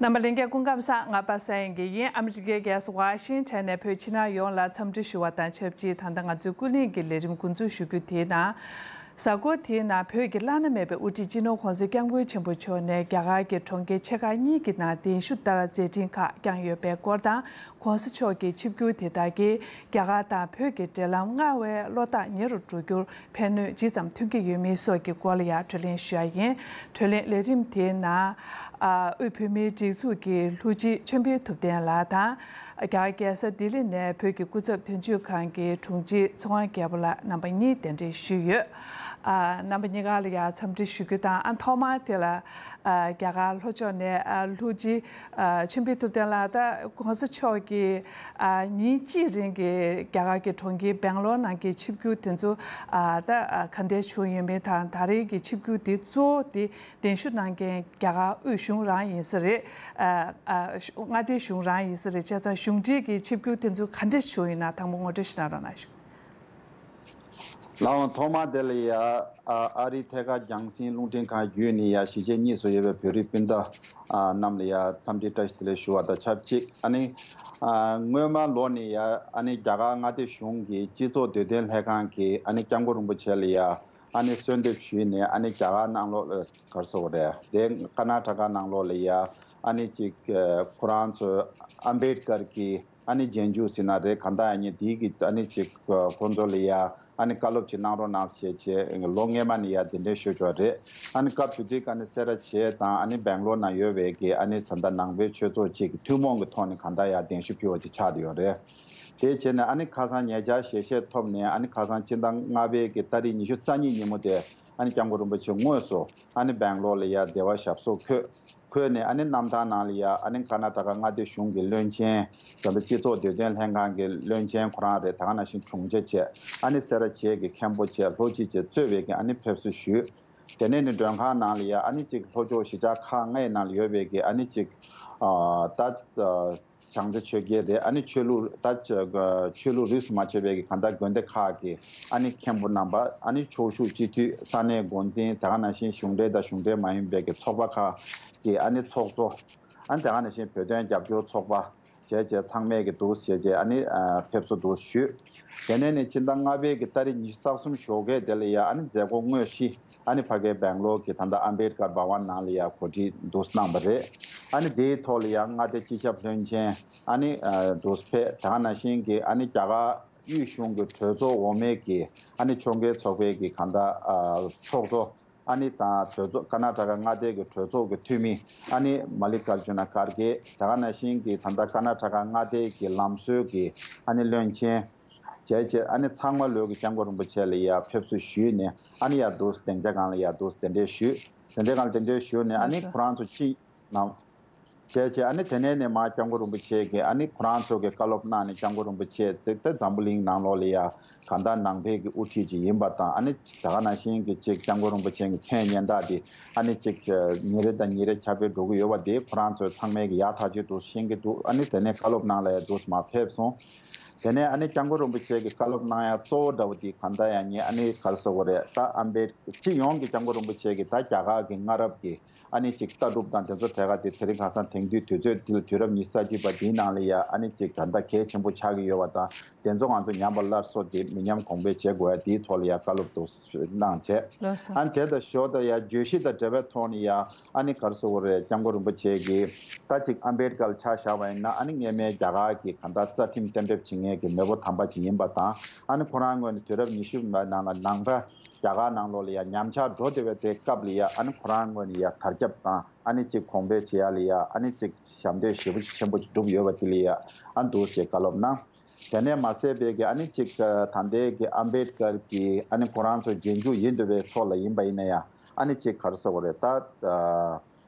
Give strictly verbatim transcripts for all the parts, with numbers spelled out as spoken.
རྣམ་པ་ལྷན་རྒྱས་སྐུ་ཁམས་བཟང་། ང་པ་སངས་དབྱངས་དགེ་ཡིན། ཨ་མི་རི་ཀའི་རྒྱལ་ས་ཝ་ཤིང་ཊོན་ནས་བོད་ཕྱི་ནང་ཡོངས་ལ་འཚམས་འདྲི་ཞུ་བ་དང་ཆབས་ཅིག་ད་ལྟ་ང་ཚོའི་ཀུན་གླེང་གི་ལས་རིམ་འགོ་འཛུགས་ཞུ་རྒྱུ་དེའི་ནང་། གཟའ་འཁོར་དེའི་ནང་བོད་ཀྱི་བླ་ན་མེད་པའི་དབུ་ཁྲིད་སྤྱི་ནོར་༸གོང་ས་༸སྐྱབས་མགོན་ཆེན་པོ་མཆོག་ནས་རྒྱ་གར་གྱི་གྲོང་ཁྱེར་ཆེ་ཁག་གཉིས་ཀྱི་ནང་གདན་ཞུ་ལྟར་མཛད་འཕྲིན་ཁག་བསྐྱངས་ཡོད་པའི་སྐོར་དང་། ༸གོང་ས་མཆོག་གི་ཆིབས་བསྒྱུར་དེ་དག་གིས་རྒྱ་གར་དང་བོད་ཀྱི་འབྲེལ་ལམ་སྔར་བས་བློ་ཐག་ཉེ་རུ་འགྲོ་རྒྱུར་ཕན་གནོད་ཇི་ཙམ་ཐོན་གྱི་ཡོད་མིན་སོགས་ཀྱི་སྐོར་ལ་ཡང་བགྲོ་གླེང་ཞུ་ཡ་ཡིན། བགྲོ་གླེང་ལས་རིམ་དེའི་ནང་། ཨ། དབུས་བོད་མིའི་སྒྲིག་འཛུགས་ཀྱི་ལྷུ་སྤྱི་ཆོས་འཕེལ་ཐུབ་བསྟན་ལགས་དང་། རྒྱ་གར་རྒྱལ་ས་ལྡི་ལི་ནས་བོད་ཀྱི་སྐུ་ཚབ་དོན་གཅོད་ཁང་གི་དྲུང་ཆེ་ཚེ་དབང་རྒྱལ་པོ་ལགས་རྣམ་པ་གཉིས་གདན་འདྲེན་ཞུས་ཡོད། ཨ། རྣམ་པ་གཉིས་ཀ་ལ་ཡང་འཚམས་འདྲི་ཞུ་རྒྱུ་དང་། ཨ། ཐོག་མར་དེ་ལ། ཨ། རྒྱ་གར་ལྷོ་ཕྱོགས་ནས། ཨ། ལྷུ་སྤྱི། ཨ། ཆོས་འཕེལ་ཐུབ་བསྟན་ལགས། ད་༸གོང་ས་མཆོག་གིས། ཨ། ཉིན་གཅིག་རིང་གི་རྒྱ་གར་གྱི་གྲོང་ཁྱེར་སྦེང་ལོར་ནང་གི་ཆིབས་བསྒྱུར་དེ་ཚོ། ཨ། ད། ཨ། ག་འདྲས་བྱུང་ཡོད་མེད་དང་། ད་རེས་ཀྱི་ཆིབས་བསྒྱུར་དེ་གཙོ་བོ་དེ་གདན་ཞུ་གནང་མཁན་རྒྱ་གར་དབུས་གཞུང་རང་ཡིན་ས་རེད། ཨ། ཨ། མངའ་སྡེའི་གཞུང་རང་ཡིན་ས་རེད། བྱས་ཙང་གཞུང་འབྲེལ་གྱི་ཆིབས་བསྒྱུར་དེ་ཚོ་ག་འདྲས་བྱུང་ཡོད་ན་དང་པོ་ངོ་སྤྲོད་ཞིག་གནང་རོགས་གནང་ཞུ། ལགས་འོང་། ཐོག་མ་དེ་ལ་ཡ། ཨ། ཨ་རིའི་ཐད་ཀར་རྒྱང་སྲིང་རླུང་འཕྲིན་ཁང་བརྒྱུད་ནས་ཡ་གཞིས་བྱེས་གཉིས་སུ་ཡོད་པའི་བོད་རིགས་སྤུན་ཟླ། ཨ། རྣམས་ལ་ཡ་འཚམས་འདྲི་བཀྲ་ཤིས་བདེ་ལེགས་ཞུ་བ་དང་ཆབས་ཅིག་ཨ་ནི། ཨ། སྔོན་མ་ལོ་ནས་ཡ་ཨ་ནི་རྒྱ་གར་མངའ་སྡེ་གཞུང་གི་སྤྱི་ཚོགས་དུས་སྟོན་ལྷན་ཁང་གིས་ཨ་ནི་སྐྱབས་མགོན་རིན་པོ་ཆེ་ལ་ཡ་ཨ་ནི་གསོལ་འདེབས་ཞུས་ནས། ཨ་ནི་རྒྱ་གར་ནང་ལོགས་ལ་ག་རེ་ཟེར་དགོས་རེད། དེ་ཀར་ནཱ་ཊ་ཀ་ནང་ལོགས་ལ་ཡ་ཨ་ནི་ཅིག་ཨ། ཁོ་རང་ཚོའི་ཨམ་བེད་ཀར་གྱི་ཨ་ནི་རྗེས་འཇུག་ཟེར་ན་རེད། གང་ལྟར་ཡང་ངས་དེའི་གི་ཨ་ནི་ཅིག་ཨ། ཁོང་ཚོ་ལ་ཡ་ཨ་ནི་བཀའ་སློབ་ཅིག་གནང་རོགས་གནང་ཞེས་བྱས། ལོ་སྔོན་མ་ནས་ཡ་གདན་འདྲེན་ཞུས་ཡོད་རེད། ཨ་ནི་སྐབས་དེ་དུས་ཀ་ནི་སེ་ར་བྱེས་དང་ཨ་ནི་སྦེང་ལོར་ནང་ཡོད་པའི་གི་ཨ་ནི་ད་ལྟ་ནང་པའི་ཆོས་ཚོགས་ཅིག་གི་ཐུན་མོང་གི་ཐོག་ནས་གང་ལྟར་ཡ་གདན་ཞུ་ཕུལ་བ་ཅིག་ཆགས་བསྡད་ཡོད་རེད། དེ་བྱས་ནས་ཨ་ནི་ཁ་སང་ཉེ་ཆར་ཞལ་བཞེས་ཐོབ་ནས། ཨ་ནི་ཁ་སང་ཕྱི་ཟླ་ལྔ་པའི་གི་ཏ་རིག་ཉི་ཤུ་རྩ་གཉིས་ཉིན་མོ་དེ་ཨ་ནི་སྐྱབས་མགོན་རིན་པོ་ཆེ་དངོས་སུ་ཨ་ནི་སྦེང་ལོར་ལ་ཡ་བདེ་བར་ཞབས་སོར་འཁོད། འཁོད་ནས་ཨ་ནི་གནམ་ཐང་ནང་ལ་ཡ་ཨ་ནི་ཀར་ནཱ་ཊ་ཀ་མངའ་སྡེ་གཞུང་གི་བློན་ཆེན། ད་ལྟ་སྤྱི་ཚོགས་དུས་སྟོན་ལྷན་ཁང་གི་བློན་ཆེན་ཁོ་རང་རེད། ད་ག་ནང་བཞིན་དྲུང་ཆེ་བྱས། ཨ་ནི་སེ་ར་བྱེས་ཀྱི་མཁན་པོ་བྱས། ལྷུ་སྤྱི་བྱས། གཙོས་པའི་གི་ཨ་ནི་ཕེབས་བསུ་ཞུས། དེ་ནས་ནི་མགྲོན་ཁང་ནང་ལ་ཡ་ཨ་ནི་ཅིག་ལྷོ་ཕྱོགས་གཞིས་ཆགས་ཁག་ལྔའི་ནང་ལ་ཡོད་པའི་གི་ཨ་ནི་ཅིག་ཨ། ད་ཨ། བྱང་རྩེ་ཆོས་རྒྱལ་རེད། ཨ་ནི་ཆོས་ལུགས་ད་ཆོས་ལུགས་རིས་སུ་མ་ཆད་པའི་གི་གང་ལྟར་དགོན་སྡེ་ཁག་གི་ཨ་ནི་མཁན་པོ་རྣམ་པ། ཨ་ནི་ཕྱོགས་བཞུགས་སྤྱི་འཐུས། ས་གནས་འགོ་འཛིན། དེ་ག་ནང་བཞིན་གཞུང་འབྲེལ་དང་གཞུང་འབྲེལ་མ་ཡིན་པའི་གི་ཚོགས་པ་ཁག་གི་ཨ་ནི་ཚོགས་གཙོ། ཨ་ནི་དེ་ག་ནང་བཞིན་བོད་དོན་རྒྱབ་སྐྱོར་ཚོགས་པ་བྱས་བྱས་ཚང་མས་གི་འདུག་ཟེར་བྱས་ཨ་ནི་ཨ། ཕེབས་བསུ་འདུག་ཞུས། དེ་ནས་ནི་ཕྱི་ཟླ་ལྔ་པའི་གི་ཏ་རིག་ཉི་ཤུ་རྩ་གསུམ་ཞོགས་ཀས་དེ་ལ་ཡ་ཨ་ནི་མཛད་སྒོ་དངོས་གཞི་ཨ་ནི་ཕ་གའི་སྦེང་ལོར་གྱི་ད་ལྟ་ཨམ་བེད་ཀར་བྷ་ཝན་ནང་ལ་ཡ་གོ་སྒྲིག་འདུག་གནང་བ་རེད། ཨ་ནི་དེའི་ཐོག་ལ་ཡ་མངའ་སྡེ་སྤྱི་ཁྱབ་བློན་ཆེན་ཨ་ནི་ཨ། འདུག་ཕེབས། དེ་ག་ནང་བཞིན་གྱི་ཨ་ནི་རྒྱ་གར་དབུས་གཞུང་གི་གྲོས་ཚོགས་འོག་མའི་གི་ཨ་ནི་ཕྱོགས་འགལ་ཚོགས་པའི་གི་གང་ལྟར་ཨ། ཚོགས་གཙོ་ཨ་ནི་དང་གྲོས་ཚོགས། ཀར་ནཱ་ཊ་ཀ་མངའ་སྡེ་གི་གྲོས་ཚོགས་ཀྱི་འཐུས་མི་ཨ་ནི་མ་ལི་ཀར་ཇུ་ན་ཁར་གྷེ། དེ་ག་ནང་བཞིན་གྱི་ད་ལྟ་ཀར་ནཱ་ཊ་ཀ་མངའ་སྡེ་གི་ལམ་བཟོའི་གི་ཨ་ནི་བློན་ཆེན་བྱས་བྱས། ཨ་ནི་ཚང་མ་ལོས་ཀྱི་སྐྱབས་མགོན་རིན་པོ་ཆེ་ལ་ཡ་ཕེབས་བསུ་ཞུས་ནས། ཨ་ནི་ཡ་འདུག་སྡིངས་ཆ་སྒང་ལ་ཡ་འདུག་གདན་འདྲེན་ཞུས། གདན་འདྲེན་སྒང་ལ་གདན་འདྲེན་ཞུས་ནས། ཨ་ནི་ལགས་སོ། ཁོ་རང་ཚོ་ཅི་ནང་བྱས་བྱས། ཨ་ནི་དེ་ནས་ནས་མར་སྐྱབས་མགོན་རིན་པོ་ཆེ་གིས་ཨ་ནི་ཁོ་རང་ཚོ་གི་བཀའ་སློབ་གནང་ནས། སྐྱབས་མགོན་རིན་པོ་ཆེ་ཅིག་ད་འཛམ་བུ་གླིང་ནང་ལོགས་ལ་ཡ་གང་ལྟར་ནང་པའི་གི་དབུ་ཁྲིད་ཅིག་ཡིན་པ་དང་། ཨ་ནི་ད་ག་ནང་བཞིན་གྱི་ཅིག་སྐྱབས་མགོན་རིན་པོ་ཆེ་གི་མཚན་སྙན་གྲགས་དེ་ཨ་ནི་ཅིག་ཉིན་རེ་དང་ཉིན་རེ་ཁྱབ་སྤེལ་འགྲོ་གི་ཡོད་པ་དེ་ཁོ་རང་ཚོས་ཚང་མས་གི་ཡག་ཐག་ཆོད་འདུག་ཤེས་ཀྱི་འདུག་ཨ་ནི་དེ་ནས་བཀའ་སློབ་གནང་ལ་ཡ་འདུག་མར་ཕེབས་སོང་། དེ་ནས་ཨ་ནི་སྐྱབས་མགོན་རིན་པོ་ཆེ་གི་བཀའ་སློབ་གནང་ཡ་གཙོ་བོ་འདྲ་བོ་དེ་གང་ལྟར་ཡང་ཉིན་ཨ་ནི་ག་རེ་ཟེར་དགོས་རེད། ད་ཨམ་བེད་སྤྱི་ཡོངས་ཀྱི་སྐྱབས་མགོན་རིན་པོ་ཆེ་གི་ད་རྒྱ་གར་གྱི་སྔ་རབས་ཀྱི་ཨ་ནི་ཅིག་ལྟ་གྲུབ་དང་དེ་ཚོ་གྲས་ཀ་དེ་དེ་རིང་ཁ་སང་དེང་དུས་དུས་ཚོད་འདི་ལ་དུས་རབས་ཉི་ཤུ་རྩ་གཅིག་པ་འདིའི་ནང་ལ་ཡ་ཨ་ནི་ཅིག་ད་ལྟ་གལ་ཆེན་པོ་ཆགས་ཀྱི་ཡོད་པ་དང་། དེ་ཚོ་ང་ཚོ་ཉམས་པ་སླར་གསོ་དེ་མི་ཉམས་གོང་འཕེལ་བྱེད་དགོས་ཡ་དེའི་ཐོག་ལ་ཡ་བཀའ་སློབ་ཏུ་གནང་བྱས། ལགས་སོ། ཨ་ནི་དེ་དང་ཞོར་དུ་ཡ་བརྗོད་གཞི་དང་འབྲེལ་བའི་ཐོག་ནས་ཡ་ཨ་ནི་ག་རེ་ཟེར་དགོས་རེད། སྐྱབས་མགོན་རིན་པོ་ཆེ་གིས་ད་ཅིག་ཨམ་བེད་ཀར་ལ་ཆ་བཞག་པ་ཡིན་ན། ཨ་ནི་སྔས་མའི་རྒྱ་གར་གྱི་གང་ལྟར་རྩ་ཁྲིམས་གཏན་འབེབས་བྱེད་མཁན་གྱི་མེས་པོ་དམ་པ་ཅིག་ཡིན་པ་དང་། ཨ་ནི་ཁོ་རང་ངོས་ནས་དུས་རབས་ཉི་ཤུ་པའི་ནང་ལ་ནང་པ་རྒྱ་གར་ནང་ལོགས་ལ་ཡ་ཉམས་ཆག་འགྲོ་བསྡད་པའི་དེ་སྐབས་ལ་ཡ་ཨ་ནི་ཁོ་རང་ངོས་ནས་ཡ་དར་ཁྱབ་དང་། ཨ་ནི་ཅིག་གོང་འཕེལ་བྱེད་ཡ་ལ་ཡ་ཨ་ནི་ཅིག་ཞབས་འདེགས་ཞེ་པོ་ཅིག་ཆེན་པོ་ཅིག་བསྒྲུབས་ཡོད་པ་དེ་ལ་ཡ་ཨ་འདུག་ཅེས་བཀའ་སློབ་གནང་། དེ་ནས་མ་ཟད་པའི་གི་ཨ་ནི་ཅིག་ད་ལྟའི་གི་ཨམ་བེད་ཀར་གྱི་ཨ་ནི་ཁོ་རང་ཚོ་རྗེས་འཇུག་ཡིན་འདོད་པའི་ཕྱོགས་ལ་ཡིན་པ་ཡིན་ན་ཡང་། ཨ་ནི་ཅིག་ག་རེ་ཟེར་དགོས་རེད། ད་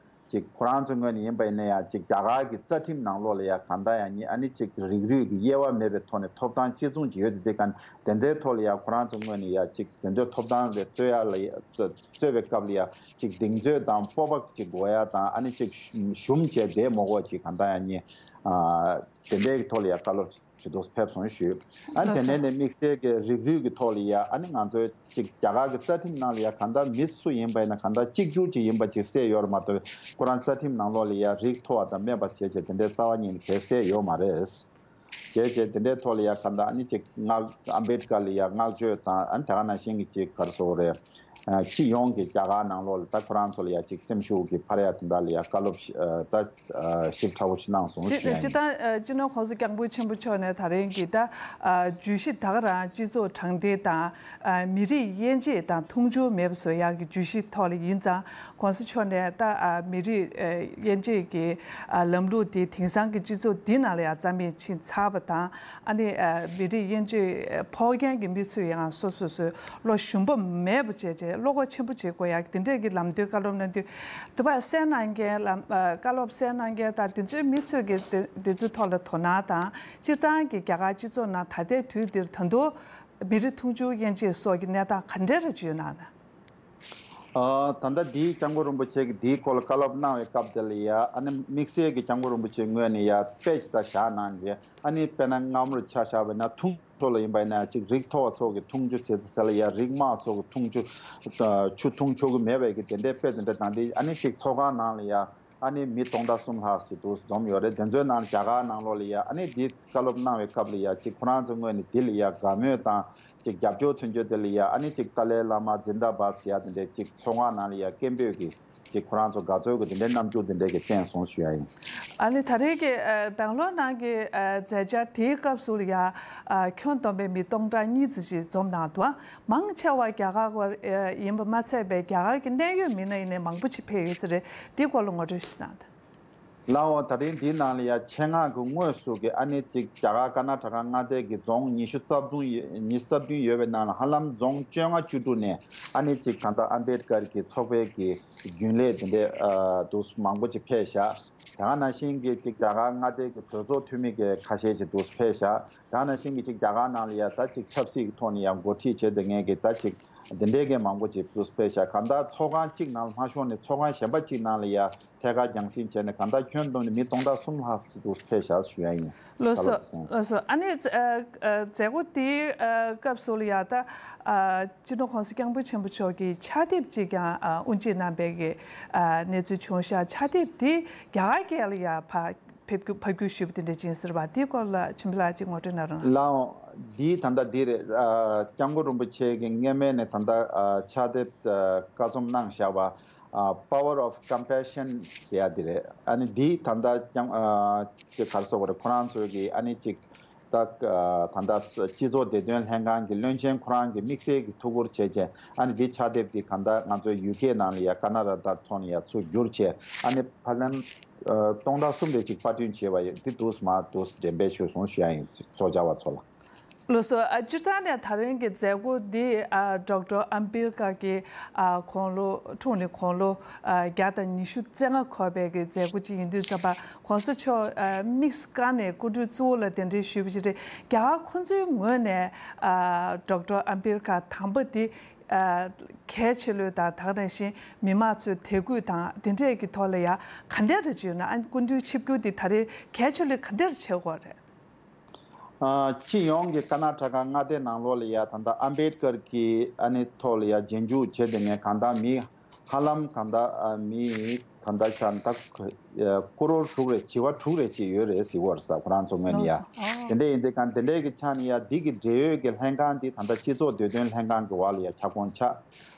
ཅིག་ཁོ་རང་ཚོའི་ངོས་ནས་ཡིན་པ་ཡིན་ན་ཡང་། ཅིག་རྒྱ་གར་གྱི་རྩ་ཁྲིམས་ནང་ལོགས་ལ་ཡ་གང་ལྟར་ཡང་ཉིད་ཨ་ནི་ཅིག་རིགས་རུས་ཀྱི་དབྱེ་བ་མེད་པའི་ཐོག་ནས་ཐོབ་ཐང་གཅིག་མཚུངས་ཅིག་ཡོད་དེ། དེ་ག་དེ་འདྲའི་ཐོག་ལ་ཡ་ཁོ་རང་ཚོའི་ངོས་ནས་ཡ་ཅིག་དེ་འདྲའི་ཐོབ་ཐང་དེ་རྩོད་ཡ་ལ་ཡ་རྩོད་པའི་སྐབས་ལ་ཡ་ཅིག་གདེང་ཚོད་དང་སྤོབས་པ་ཅིག་དགོས་ཡ་དང་། ཨ་ནི་ཅིག་ཞུམ་བྱས་བསྡད་མ་དགོས་ཅིག་གང་ལྟར་ཡང་ཉིད་ཨ་དེ་འདྲའི་ཐོག་ལ་ཡ་བཀའ་སློབ་ ཞུ་འདུག་ཕེབས་སོང་ཞུས། ཨ་ནི་དེ་ནས་ནས་དམིགས་བསལ་གྱི་རིགས་རུས་ཀྱི་ཐོག་ལ་ཡ་ཨ་ནི་ང་ཚོའི་ཅིག་རྒྱ་གར་གྱི་རྩ་ཁྲིམས་ནང་ལ་ཡ་གང་ལྟར་མི་སུ་ཡིན་པ་ཡིན་ན་གང་ལྟར་གཅིག་གྱུར་ཅིག་ཡིན་པ་ཅིག་གསལ་ཡོད་རེད་མ་གཏོགས་ཁོ་རང་རྩ་ཁྲིམས་ནང་ལོགས་ལ་ཡ་རིགས་མཐོ་བ་དང་དམན་པ་ཞེས་བྱས་དེ་འདྲའི་རྩ་བ་ཉིད་ནས་གལ་གསལ་ཡོད་མ་རེད། བྱས་བྱས་དེ་འདྲའི་ཐོག་ལ་ཡ་གང་ལྟར་ཨ་ནི་ཅིག་སྔགས་ཨམ་བེད་ཀར་ལ་ཡ་བསྔགས་བརྗོད་དང་ཨ་ནི་དེ་ག་ནང་བཞིན་གྱི་ཅིག་ག་རེ་ཟེར་དགོས་རེད། སྤྱི་ཡོངས་ཀྱི་རྒྱ་གར་ནང་ལོགས་ལ་ད་ཁོ་རང་ཚོ་ལ་ཡ་ཅིག་སེམས་ཤུགས་ཀྱི་འཕར་ཡ་དེ་འདྲ་ལ་ཡ་བཀའ་སློབ་ཞིབ་ཕྲ་བོ་ཞིག་གནང་སོང་ཞུ་ཡ་ཡིན། སྤྱི་དང་སྤྱི་ནོར་༸གོང་ས་༸སྐྱབས་མགོན་ཆེན་པོ་མཆོག་ནས་ད་རིང་གི་ད་བརྗོད་གཞི་ད་ག་རང་སྤྱི་ཚོགས་དྲང་བདེན་དང་མི་རིགས་དབྱེ་འབྱེད་དང་མཐོང་ཆུང་མེད་པ་བཟོ་ཡག་གི་བརྗོད་གཞི་ཐོག་ལ་ཡིན་ཙང་༸གོང་ས་མཆོག་ནས་ད་མི་རིགས་དབྱེ་འབྱེད་ཀྱི་ལམ་ལུགས་དེ་དེང་སང་གི་སྤྱི་ཚོགས་འདི་ནང་ལ་ཡང་རྩ་མེད་ཕྱིན་ཚར་བ་དང་། ཨ་ནི་མི་རིགས་དབྱེ་འབྱེད་ཕོག་མཁན་གྱི་མི་ཚོས་ཡང་སོ་སོ་སོའི་བློ་ཞུམ་པ་མེད་པ་བྱས་བྱས་བློ་ཁོག་ཆེན་པོ་བྱེད་དགོས་ཡག་དེ་འདྲས་ཀྱི་ལམ་སྟོན་བཀའ་སློབ་གནང་དུས་དེ་བར་གསན་གནང་མཁན་ལམ་བཀའ་སློབ་གསན་གནང་མཁན་དང་དེ་ཚོའི་མི་ཚོས་ཀྱི་དེ་དེ་ཚོའི་ཐོག་ལ་དོ་སྣང་དང་སྤྱིར་བཏང་གི་རྒྱ་གར་སྤྱི་ཚོགས་ནང་ད་ལྟའི་དུས་འདིར་ད་དུང་མི་རིགས་མཐོང་ཆུང་དབྱེ་འབྱེད་སོགས་ཀྱི་གནས་སྟངས་ག་འདྲས་རེ་བརྗོད་གནང་ན། ཨ། ད་ལྟ་འདིའི་སྐྱབས་མགོན་རིན་པོ་ཆེ་གིས་འདིའི་སྐོར་ལ་བཀའ་སློབ་གནང་བའི་སྐབས་དེ་ལ་ཡ་ཨ་ནི་དམིགས་བསལ་གྱི་སྐྱབས་མགོན་རིན་པོ་ཆེའི་ངོས་ནས་ཡ་དཔེ་ཅིག་ད་བཞག་གནང་གི་ཨ་ནི་དཔེར་ན་སྔ་མོར་ཆ་བཞག་པ་ན་ཐུང་ཕྱོགས་ལ་ཡིན་པ་ཡིན་ན་ཅིག་རིགས་མཐོ་བ་ཚོ་གི་འཐུང་ཆུ་ཟེར་དེ་ལ་ཡ་རིགས་དམའ་ཚོ་གི་འཐུང་ཆུ་ཆུ་འཐུང་ཆོག་གི་མེད་པའི་གི་དེ་འདྲའི་དཔེ་དེ་འདྲ་དང་དེ་ཨ་ནི་ཅིག་ཚོགས་ཁང་ནང་ལ་ཡ་ཨ་ནི་མི་སྟོང་ཕྲག་གསུམ་ལྷག་ཙམ་འདུག་འཛོམས་ཡོད་རེད། དེ་ཚོའི་ནང་རྒྱ་གར་ནང་ལོགས་ལ་ཡ་ཨ་ནི་འདི་བཀའ་སློབ་གནང་བའི་སྐབས་ལ་ཡ་ཅིག་ཁོ་རང་ཚོའི་ངོས་ནས་འདི་ལ་ཡ་དགའ་མོས་དང་ཅིག་རྒྱབ་སྐྱོར་མཚོན་རྒྱུ་དེ་ལ་ཡ་ཨ་ནི་ཅིག་ཏཱ་ལའི་བླ་མ་ཛིན་དཱ་བཱད་ཟེར་ཡ་དེ་འདྲའི་ཅིག་ཚོགས་ཁང་ནང་ལ་ཡ་སྐད་འབོད་ཀྱི་ཅིག་ཁོ་རང་ཚོ་དགའ་ཚོར་གྱི་དེ་འདྲའི་རྣམ་འགྱུར་དེ་འདྲའི་གི་བསྟན་སོང་ཞུ་ཡ་ཡིན། ཨ་ནི་ད་རེས་ཀྱི་ཨ་སྦེང་ལོར་ནང་གི་ཨ་མཛད་འཆར་དེའི་སྐབས་སུ་ལ་ཡ་ཨ་ཁྱོན་བསྡོམས་པའི་མི་སྟོང་ཕྲག་གཉིས་ཙམ་ཞིག་འཛོམས་གནང་འདུག་མང་ཆེ་བ་རྒྱ་གར་བ་ཨ་ཡིན་པ་མ་ཚད་པའི་རྒྱ་གར་གྱི་གནད་ཡོད་མི་སྣ་ཡིན་ནའི་མང་པོ་ཞིག་ཕེབས་ཡོད་ས་རེད། དེའི་སྐོར་ལ་ངོ་སྤྲོད་ཞིག་གནང་དང་། ལགས་འོང་། ད་རིང་འདིའི་ནང་ལ་ཡ་ཆེད་མངགས་ཀྱི་དངོས་སུ་གི་ཨ་ནི་ཅིག་རྒྱ་གར་ཀར་ནཱ་ཊ་ཀ་མངའ་སྡེ་གི་རྫོང་ཉི་ཤུ་རྩ་བདུན་ཡོད་ཉི་ཤུ་རྩ་བདུན་ཡོད་པའི་ནང་ལ་ཧ་ལམ་རྫོང་བཅོ་ལྔ་བཅུ་དྲུག་ནས་ཨ་ནི་ཅིག་གང་ལྟར་ཨམ་བེད་ཀར་གྱི་ཚོགས་པའི་གི་རྒྱུན་ལས་དེ་འདྲའི་ཨ་འདུག་མང་པོ་ཅིག་ཕེབས་ཤག་དེ་ག་ནང་བཞིན་གྱི་ཅིག་རྒྱ་གར་མངའ་སྡེ་གི་གྲོས་ཚོགས་འཐུས་མི་གི་ཁ་ཤས་ཅིག་འདུག་ཕེབས་ཤག་དེ་ག་ནང་བཞིན་གྱི་ཅིག་རྒྱ་གར་ནང་ལ་ཡ་ད་ཅིག་ཆབ་སྲིད་ཀྱི་ཐོག་ནས་ཡང་འགོ་ཁྲིད་བྱས་བསྡད་མཁན་གྱི་ད་ཅིག་དེ་འདྲའི་གི་མང་པོ་ཅིག་འདུག་ཕེབས་ཤག་གང་ལྟར་ཚོགས་ཁང་གཅིག་ནང་ལ་མ་ཤོང་ནས་ཚོགས་ཁང་གཞན་པ་གཅིག་ནང་ལ་ཡ་ཐད་ཀར་རྒྱང་སྲིང་བྱས་ནས་གང་ལྟར་ཁྱོན་བསྡོམས་ནས་མི་སྟོང་ཕྲག་གསུམ་ལྷག་ཙམ་ཕེབས་བཞག་ཞུ་ཡ་ཡིན། ལགས་སོ། ལགས་སོ། ཨ་ནི་ཨ་ཨ་མཛད་སྒོ་དེའི་ཨ་སྐབས་སུ་ལ་ཡ་ད་ཨ་སྤྱི་ནོར་༸གོང་ས་༸སྐྱབས་མགོན་ཆེན་པོ་མཆོག་གིས་ཕྱག་དེབ་ཅིག་ཀྱང་ཨ་དབུ་འབྱེད་གནང་པའི་གི་ཨ་གནས་ཚུལ་བྱུང་ཤག་ཕྱག་དེབ་དེ་རྒྱ་གར་སྐད་ལ་ཡ་ཕ་ཕེབས་རྒྱུ་ཕབ་བསྒྱུར་ཞུས་པ་དེ་འདྲ་ཅིག་ཡིན་ཟེར་བ་དེའི་སྐོར་ལ་ཆོས་འཕེལ་ལགས་ཅིག་ངོ་སྤྲོད་གནང་རོགས་གནང་། ལགས་འོང་། འདི་ད་ལྟ་འདི་རེད། ཨ་༸སྐྱབས་མགོན་རིན་པོ་ཆེ་གི་སྔས་མ་ནས་ད་ལྟ་ཨ་ཕྱག་དེབ་ཨ་བཀའ་རྩོམ་གནང་བཞག་པ། ཨ་Power of Compassion ཟེར་ཡ་འདི་རེད། ཨ་ནི་འདི་ད་ལྟ་ཀྱང་ཨ་ཅིག་ག་རེ་ཟེར་དགོས་རེད། ཁོ་རང་ཚོས་ཀྱི་ཨ་ནི་ཅིག་ད་ཨ་ད་ལྟ་སྤྱི་ཚོགས་བདེ་དོན་ལྷན་ཁང་གི་བློན་ཆེན་ཁོ་རང་གི་དམིགས་བསལ་གྱི་ཐུགས་ཁུར་བྱས་བྱས་ཨ་ནི་འདི་ཕྱག་དེབ་འདི་གང་ལྟར་ང་ཚོའི་ཡུལ་སྐད་ནང་ལ་ཡ་ཀ་ན་ཌ་ཐོག་ནས་ཡ་ཚུར་བསྒྱུར་བྱས་ཨ་ནི་ཕ་ལན་ཨ་སྟོང་ཕྲག་གསུམ་རེ་ཅིག་པར་སྐྲུན་བྱས་པ་ཡོད། འདི་འདུག་མ་འདུག་འགྲེམས་སྤེལ་ཞུས་སོང་ཞུ་ཡ་ཡིན། ཚོགས་བཅར་བ་ཚོ་ལ། ལགས་སོ། ཨ་སྤྱིར་བཏང་ནས་ད་རིང་གི་མཛད་སྒོ་འདི་ཨ་ཌོག་ཊར་ཨམ་བྷེད་ཀར་གྱི་ཨ་དགུང་ལོ་འཁྲུངས་ནས་དགུང་ལོ་ཨ་བརྒྱ་དང་ཉི་ཤུ་རྩ་ལྔ་འཁོར་བའི་གི་མཛད་སྒོ་ཅིག་ཡིན་དུས་ཙམ་པ་༸གོང་ས་མཆོག་ཨ་དམིགས་སུ་བཀར་ནས་སྐུ་མགྲོན་གཙོ་བོ་ལ་གདན་འདྲེན་ཞུས་པ་ཅིག་རེད། རྒྱ་གར་ཁོང་ཚོའི་ངོས་ནས་ཨ་ཌོག་ཊར་ཨམ་བྷེད་ཀར་དམ་པ་འདི་ཨ་གལ་ཆེ་ལོས་དང་ད་ག་ནང་བཞིན་མི་མང་ཚོའི་དད་གུས་དང་དེ་འདྲས་ཀྱི་ཐོག་ལ་ཡ་ག་འདྲས་རེ་བྱུང་ན་ཨ་སྐུ་མདུན་ཆིབས་བསྒྱུར་འདི་ད་རེས་གལ་ཆེ་ལོས་ག་འདྲས་རེ་བྱེད་དགོས་རེད། ཨ་སྤྱི་ཡོངས་ཀྱི་ཀར་ནཱ་ཊ་ཀ་མངའ་སྡེ་ནང་ལོགས་ལ་ཡ་ད་ལྟ་ཨམ་བྷེད་ཀར་གྱི་ཨ་ནི་ཐོག་ལ་ཡ་རྗེས་འཇུག་བྱས་ཏེ་ངས་གང་ལྟར་མི་ཧ་ལམ་གང་ལྟར་ཨ་མི་ད་ལྟ་ཆ་ད་ཀོ་རོར་དྲུག་རེ་བྱེ་བ་དྲུག་རེ་ཅིག་ཡོད་རེད་ཟེར་བ་རེད་ས་ཁོ་རང་ཚོ་ངོས་ནས་ཡ། ལགས་སོ། ཨོ། དེ་འདྲ་ཡིན་དུས་གང་དེ་འདྲའི་གི་ཆ་ནས་ཡ་འདི་གི་འབྲེལ་ཡོད་ཀྱི་ལྷན་ཁང་འདི་ད་ལྟ་སྤྱི་ཚོགས་བདེ་དོན་ལྷན་ཁང་གི་འོག་ལ་ཡ་ཁྱབ་ཁོངས་ཆགས།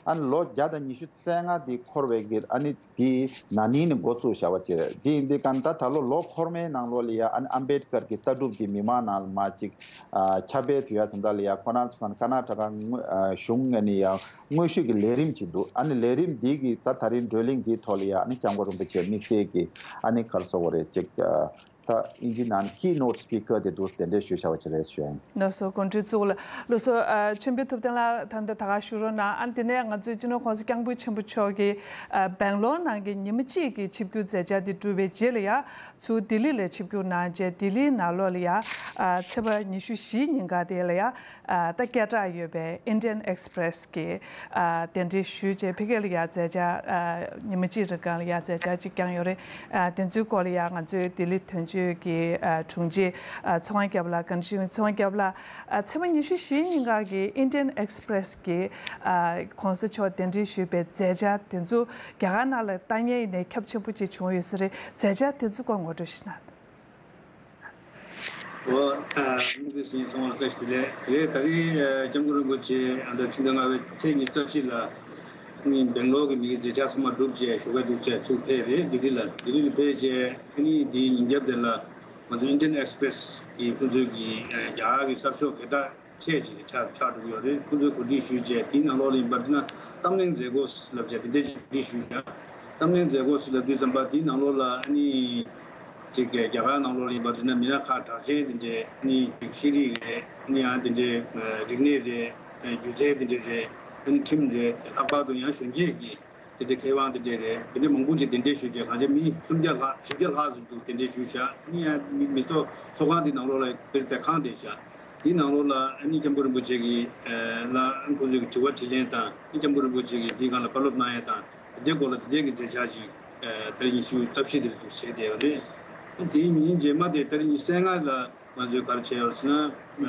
ཨ་ནི་ལོ་བརྒྱ་དང་ཉི་ཤུ་རྩ་ལྔ་འདི་འཁོར་བའི་གི་ཨ་ནི་དེའི་ན་ནིང་ནས་འགོ་བཙུགས་བཞག་པ་ཅིག་རེད། དེ་ཡིན་དུས་གང་ད་ད་ལོ་ལོ་འཁོར་མའི་ནང་ལོགས་ལ་ཡ་ཨ་ནི་ཨམ་བྷེད་ཀར་གྱི་ལྟ་གྲུབ་ཀྱི་མི་མང་ནང་ལ་མ་ཅིག་ཨ་ཁྱབ་སྤེལ་དུ་ཡ་དེ་འདྲ་ལ་ཡ་ཁོ་རང་ཚོ་ཀར་ནཱ་ཊ་ཀ་དངོས་ཨ་གཞུང་ངོས་ནས་ཡ་དངོས་ཤུགས་ཀྱི་ལས་རིམ་ཅིག་འདུག་ཨ་ནི་ལས་རིམ་འདི་གི་ད་ད་རིང་བགྲོ་གླེང་འདིའི་ཐོག་ལ་ཡ་ཨ་ནི་སྐྱབས་མགོན་རིན་པོ་ཆེ་དམིགས་བསལ་གྱི་ཨ་ནི་ག་རེ་ཟེར་དགོས་རེད་ཅིག་ཨ། ད་དབྱིན་ཇིའི་ནང་keynote speaker དེ་འདུག་དེ་འདྲས་ཞུས་བྱ་བ་ཅིག་རེད་ཞུ་ཡ་ཡིན། ལགས་སོ། དགོངས་འགྲེལ་གཙོ་བོ་ལ། ལགས་སོ། ཨ་ཆོས་འཕེལ་ཐུབ་བསྟན་ལགས་ད་ལྟ་ད་ག་ཞུ་རོགས་གནང་། ཨ་དེ་ནས་ང་ཚོའི་སྤྱི་ནོར་༸གོང་ས་༸སྐྱབས་མགོན་ཆེན་པོ་མཆོག་གིས་ཨ་སྦེང་ལོར་ནང་གི་ཉི་མ་གཅིག་གི་ཆིབས་བསྒྱུར་མཛད་འཆར་དེ་གྲུབ་པའི་རྗེས་ལ་ཡ་ཚུར་ལྡི་ལི་ལ་ཆིབས་བསྒྱུར་གནང་རྗེས་ལྡི་ལིའི་ནང་ལོགས་ལ་ཡ་ཨ་ཚེས་པ་ཉི་ཤུ་བཞིའི་ཉིན་ག་དེ་ལ་ཡ་ཨ་ད་སྐད་གྲགས་ཡོད་པའི་Indian Express གི་ཨ་གདན་འདྲེན་ཞུས་རྗེས་ཕ་གི་ལ་ཡ་མཛད་འཆར་ཨ་ཉི་མ་གཅིག་རིང་གང་ལ་ཡ་མཛད་འཆར་གཅིག་བསྐྱངས་ཡོད་རེད། ཨ་དེ་ཚོའི་སྐོར་ལ་ཡ་ང་ཚོའི་ལྡི་ལི་དོན་གཅོད་ ཡོད་ཀྱི་ཨ་དྲུང་ཆེ་ཨ་ཚེ་དབང་སྐྱབས་ལགས། བཀའ་དྲིན་ཆེ། ཚེ་དབང་སྐྱབས་ལགས། ཨ་ཚེས་པ་ཉི་ཤུ་བཞི་ཉིན་ག་གི་Indian Express གི་ཨ་གོང་ས་མཆོག་གདན་འདྲེན་ཞུས་པའི་མཛད་འཆར་དེ་ཚོ་རྒྱ་གར་ནང་ལ་ལྟ་མཁན་ཡིན་ནའི་ཁྱབ་ཆེན་པོ་ཅིག་བྱུང་ཡོད་ས་རེད། མཛད་འཆར་དེ་ཚོ་སྐོར་ངོ་སྤྲོད་ཞིག་གནང་། ཨོ། ཨ་མུ་གེ་སིང་ཚང་མར་བཀྲ་ཤིས་བདེ་ལེགས། རེད། ད་རིང་ཨ་སྐྱབས་མགོན་རིན་པོ་ཆེ་ཨ་ད་ཕྱི་ཟླ་ལྔ་པའི་ཚེས་ཉི་ཤུ་རྩ་བཞི་ལ་ནི་སྦེང་ལོར་གྱི་མི་གི་མཛད་འཆར་ཚང་མ་གྲུབ་རྗེས་བཞུགས་སྒར་དུ་ཆེད་ཚུར་ཕེབས་རེད། ལྡི་ལི་ལ། ལྡི་ལི་ལ་ཕེབས་རྗེས་ཨ་ནི་དེའི་ཉིན་རྒྱབ་དེ་ལ་ང་ཚོ་Indian Express གི་ཁོང་ཚོའི་གི་ཨ་རྒྱ་གར་གི་གསར་ཤོག་སྐད་གྲགས་ཆེ་ཅིག་ཆགས་ཆགས་འགྲོ་གི་ཡོད་རེད། ཁོང་ཚོས་གོ་སྒྲིག་ཞུས་རྗེས་དེའི་ནང་ལོགས་ལ་ཡིན་པར་བྱས་ན་གཏམ་གླེང་མཛད་སྒོ་ལབ་བྱས་དེ་འདྲ་ཅིག་གོ་སྒྲིག་ཞུས་བཞག་གཏམ་གླེང་མཛད་སྒོ་ལབ་དུས་ཙམ་པ་དེའི་ནང་ལོགས་ལ་ཨ་ནི་ཅིག་རྒྱ་གར་ནང་ལོགས་ལ་ཡིན་པར་བྱས་ན་མི་སྣ་ཁག་གྲགས་ཅན་དེ་འདྲས་ཨ་ནི་ཅིག་ཤེས་རིག་རེད། ཨ་ནི་ཡང་དེ་འདྲས་རིག་གནས་རེད། སྒྱུ་རྩལ་དེ་འདྲས་རེད། ཨ་ནི་ཁྲིམས་རེད། ལྷག་པར་དུ་ཡང་གཞོན་སྐྱེས་ཀྱི་དེ་འདྲའི་མཁས་དབང་དེ་འདྲས་རེད། དེ་འདྲའི་མང་པོ་ཅིག་གདན་འདྲེན་ཞུས་རྗེས་གང་ཆེ་མི་སུམ་བརྒྱ་ལྷག་བཞི་བརྒྱ་ལྷག་ཙམ་འདུག་གདན་འདྲེན་ཞུས་བཞག་ཨ་ནི་ཡང་མི་མི་ཚོགས་ཚོགས་ཁང་དེ་ནང་ལོགས་ལ་དཔེ་མཛོད་ཁང་དེ་བཞག་དེའི་ནང་ལོགས་ལ་ཨ་ནི་སྐྱབས་མགོན་རིན་པོ་ཆེ་གིས་ལ་ཁོང་ཚོས་ཀྱི་དྲི་བ་དྲིས་ལན་དང་ཨ་ནི་སྐྱབས་མགོན་རིན་པོ་ཆེ་གིས་དེའི་སྒང་ལ་བཀའ་སློབ་གནང་ཡས་དང་དེ་འདྲའི་སྐོར་ལ་དེ་འདྲའི་གི་མཛད་འཆར་ཅིག་ད་རེས་ཉི་ཤུ་རྩ་བཞི་དེ་ལ་འདུག་བྱས་བསྡད་ཡོད་རེད། དེའི་ཉིན་རྗེས་མ་དེ་ད་རེས་ཉི་ཤུ་རྩ་ལྔ་ལ། ང་ཚོས་ག་རེ་བྱས་ཡོད་ཟེར་ན།